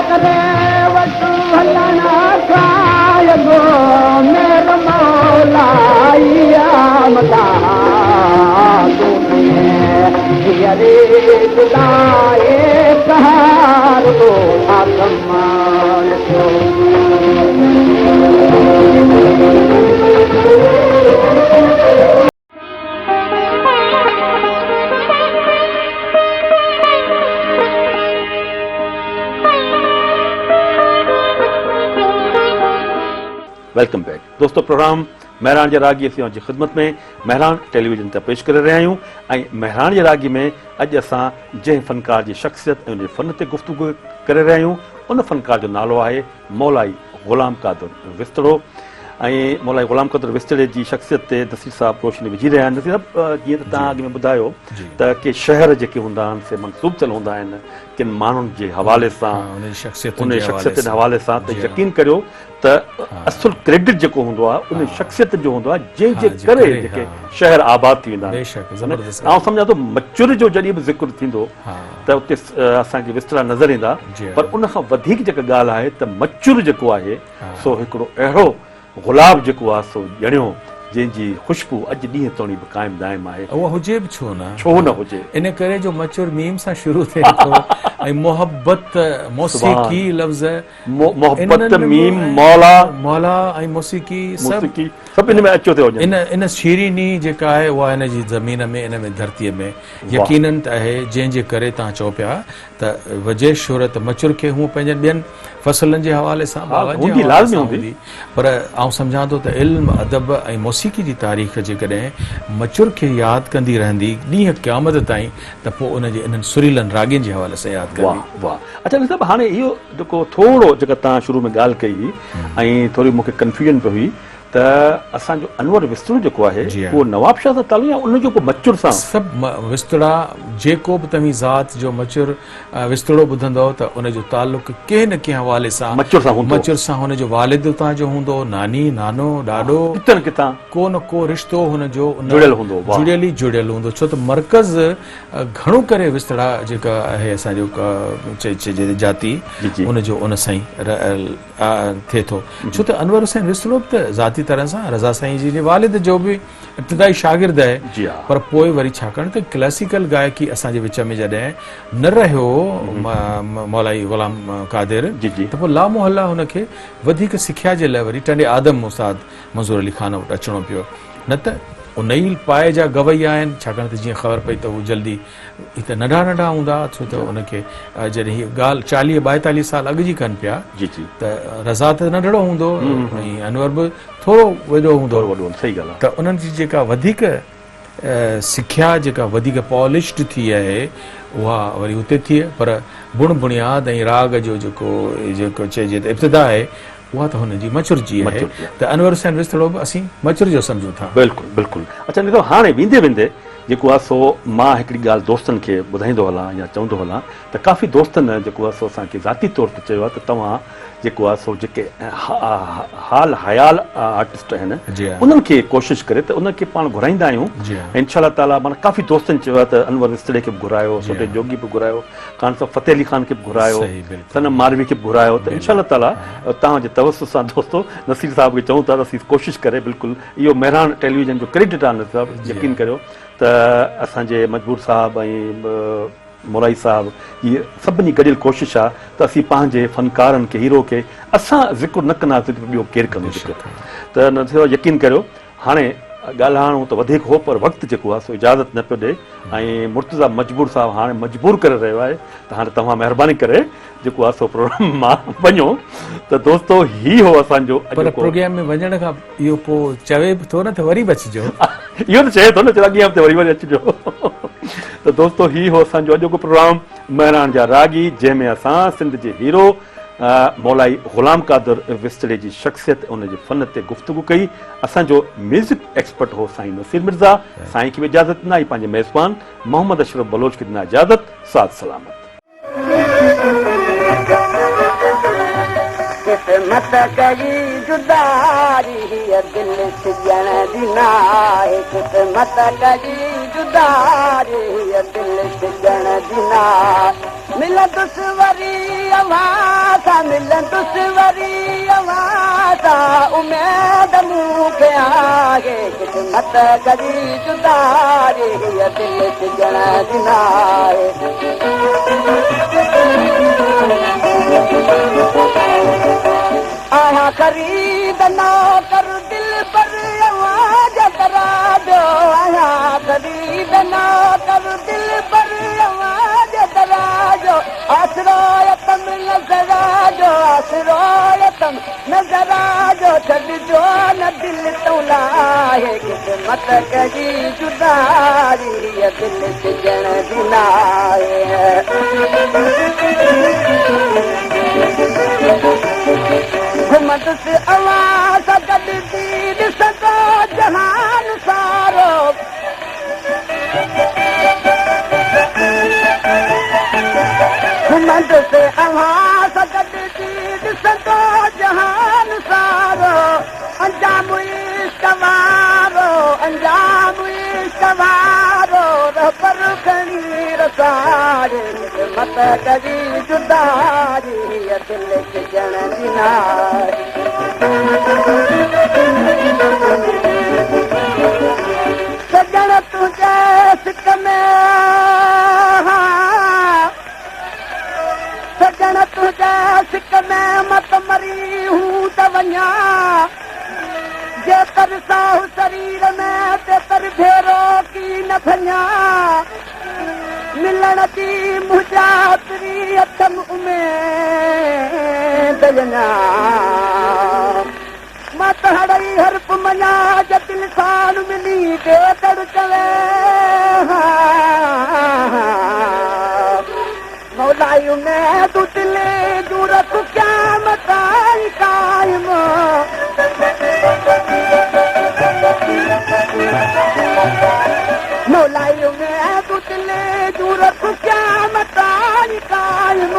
ڪري وٽ هلڻ کان اڳ مهر مولائي مٿان. تون جيئري جدائي سهارو آ ڪمال ٿيو. Welcome back دوستو پروگرام مهراڻ جي راڳي اسين اوهان جي خدمت ۾ مهراڻ ٽيليويزن تان پيش ڪري رهيا آهيون ۽ مهراڻ جي راڳي ۾ اڄ اسان جنهن فنڪار جي شخصيت ۽ ان جي فن تي گفتگو ڪري رهيا آهيون ان فنڪار جو نالو آهي مولائي غلام قادر وسطڙو ۽ مولائي غلام قادر وسطڙي جي شخصيت تي نصير صاحب روشني وجهي رهيا آهن. نصير صاحب جيئن ته توهان اڳ ۾ ٻڌايو ته ڪي شهر جيڪي هوندا آهن سي منسوب ٿيل هوندا آهن ڪن ماڻهن جي حوالي سان انهن شخصيتن جي حوالي سان ته يقين ڪريو ته اصل ڪريڊٽ جيڪو هوندو آهي انهن شخصيتن جو هوندو آهي جنهن جي ڪري جيڪي شهر آباد ٿي ويندا آهن. آئون سمجهان ٿو مچر جو جڏهن به ذڪر ٿيندو ته اتي اسان کي وسطڙا نظر ايندا پر ان کان وڌيڪ جيڪا ڳالهه آهي ته مچر جيڪو آهي سو هڪڙو اهڙو گلاب جيڪو آهي سو ڄڻيو جنهن جي خوشبو اڄ ڏينهن توڻي به قائم دائم آهي. اها هجي به ڇو نه؟ ڇو نه هجي؟ ان ڪري جو مچر ميم سان شروع ٿئي ٿو ۽ محبت، موسيقي لفظ محبت، ميم، مولا، مولا ۽ موسيقي سڀ موسيقي سڀ ان ۾ اچيو ٿيو وڃن. ان ان شيريني جيڪا آهي اها هن جي زمين ۾ ان ۾ ڌرتيء ۾ يقينن ته آهي جنهن جي ڪري توهان چئو پيا ته وجه شهرت مچر کي هونء پنهنجن ٻين فصلن جي حوالي سان باغن جي حوالي سان هوندي پر آئون سمجهان ٿو ته علم ادب ۽ موسيقي جي تاريخ جيڪڏهن مچر کي ياد ڪندي رهندي ڏينهن قيامت تائين ته پوء ان جي انهن سريلن راڳين جي حوالي سان ياد ڪندي. واه واه اڇا علي صاحب هاڻي اهو جيڪو ٿورو جيڪا توهان شروع ۾ ڳالهه ڪئي هئي ۽ ٿوري مون کي ڪنفيوژن پئي هئي ته اسان جو انور وسطڙو جيڪو آهي اهو نواب شاهه سان تعلق يا ان جو ڪو مچر سان؟ سڀ وسطڙا جيڪو به توهين ذات جو مچر وسطڙو ٻڌندؤ ته ان جو تعلق ڪنهن نه ڪنهن حوالي سان مچر سان هوندو. مچر سان هن جو والد اتان جو هوندو، ناني، نانو، ڏاڏو، ڪٿي نه ڪٿان ڪو نه ڪو رشتو هن جو ان جڙيل هوندو. واهه. جڙيل ئي جڙيل هوندو ڇو ته مرڪز گهڻو ڪري وسطڙا جيڪا آهي اسان جو چئجي جاتي ان جو ان سان ئي ٿئي ٿو ڇو ته انور حسين وسطڙو به ته ذاتي طرح سان رضا سائين جي والد جو به ابتدائي شاگرد آهي پر پوء وري ڇاڪاڻ ته ڪلاسيڪل گائڪي اسان جي وچ ۾ جڏهن نه رهيو مولائي غلام قادر ته پوء لامحله هن کي وڌيڪ سکيا جي لاء وري ٽنڊي آدم استاد منظور علي خان وٽ اچڻو پيو نه ته ان ئي پائي جا گويا آهن ڇاڪاڻ ته جيئن خبر پئي ته هو جلدي هي ته ننڍا ننڍا هوندا ها ڇو ته ان کي جڏهن هي ڳالهه چاليهه ٻائيتاليهه سال اڳ جي ڪن پيا جي جي ته رضا ته ننڍڙو هوندو ۽ انور به ٿورو وڏو هوندو ٿورو وڏو هوندو صحيح ڳالهه آهي ته انهن جي جيڪا وڌيڪ سکيا جيڪا وڌيڪ پالشڊ ٿي آهي اها وري اتي ٿي پر بڻ بڻياد ۽ راڳ جو جيڪو جيڪو چئجي ته ابتدا آهي. اها ته هن جي مچر جي آهي ته انور حسين وسطڙو به اسين مچر جو سمجهون ٿا. بلڪل بلڪل اڇا نثار هاڻي ويندي ويندي جيڪو آهي سو مان هڪڙي ڳالهه دوستن کي ٻڌائيندو هلان يا چوندو هلان ته ڪافي دوستن جيڪو آهي سو اسان کي ذاتي طور تي چيو آهي ته توهان جيڪو آهي سو جيڪي حال حيال آرٽسٽ آهن انهن کي ڪوشش ڪري ته انهن کي پاڻ گهرائيندا آهيون ۽ انشاء الله تعالي معنيٰ ڪافي دوستن چيو آهي ته انور وسطڙي کي به گهرايو سوڍي جوڳي به گهرايو خان صاحب فتح علي خان کي به گهرايو صنم ماروي کي به گهرايو ته انشاء الله تعالي توهان جي توسط سان دوستو نصير صاحب کي چئون ٿا ته اسين ڪوشش ڪري بلڪل اهو مهراڻ ٽيليويزن جو ڪريڊٽ آهي نصير صاحب يقين ڪريو ته اسان جي مجبور صاحب ۽ مولائي صاحب جي سڀني گڏيل ڪوشش آ ته اسين پنهنجي فنڪارن کي هيرو کي اسان ذڪر نه ڪنداسين ته ٻيو ڪير ڪندو ذڪر ته نه ٿيو يقين ڪريو هاڻي ڳالهائڻو ته وڌيڪ هو پر وقت جيڪو آ سو اجازت نه پيو ڏي ۽ مرتضيٰ مجبور صاحب هاڻي مجبور ڪري رهيو آهي ته هاڻي توهان مهرباني ڪري جيڪو آ سو پروگرام مان وڃو ته دوستو هي هو اسان جو پر پروگرام ۾ وڃڻ کان اهو پوء چوي به ٿو نه ته وري به اچجو. اهو ته چئي ٿو نه چئي اڳئين هفتي وري وري اچجو. ته دوستو هي هو اسان جو اڄوڪو پروگرام مهراڻ جا راڳي جنهن ۾ اسان سنڌ جي هيرو مولائي غلام قادر وسطڙي جي شخصيت ۽ ان جي فن تي گفتگو ڪئي. اسان جو ميوزڪ ايڪسپرٽ هو سائين نصير مرزا. سائين کي به اجازت ڏنا ۽ پنهنجي ميزبان محمد اشرف بلوچ کي ڏنا اجازت. ساٿ سلامت. قسمت ڪئي جداري هيء دل سڄڻ جي ناهي قسمت ڪئي جداري هيء دل سڄڻ جي ناهي ملندس وري اوهان سان ملندس وري اوهان سان اميد مون کي آهي قسمت ڪئي جداري هيء دل سڄڻ جي ناهي. آهيان خريد نوڪر دلبر اوهان جا درا جو آهيان خريد نوڪر دلبر اوهان جا درا جو آسرو اٿم نظر جو آسرو اٿم نظر جو ڇڏجو نه دل تون لاهي قسمت ڪئي جداري هيء دل سڄڻ جي ناهي. گهمندس اوهان سان گڏجي ڏسندو جهان سارو. گهمندس اوهان سان گڏجي ڏسندو جهان سارو. انجام عشق وارو انجام عشق وارو رهبر کڻي رساري قسمت ڪري جداري هيء دل سڄڻ جي ناهي. سڄڻ تنهنجي سڪ ۾ سڄڻ تنهنجي سڪ ۾ مت مري هون ته وڃان جيتر ساهه سرير ۾ تيتر ڀيرو ڪي نه ڀڃان ملڻ جي منهنجا پري اٿم اميد اڃان مان ته هڙئي حرف مڃان جي دل ساڻ ملي ڏيتڙ چوي ها مولائي اميدون دل جون رک قيامت تائين قائم. مولائي اميدون دل جون رک قيامت تائين قائم.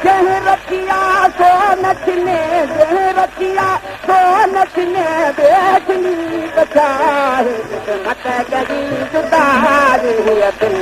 جنهن رکيا سو نه ڇني جنهن رکيا سو نه ڇني ويٺلي بچائي قسمت ڪري جداري هيء دل.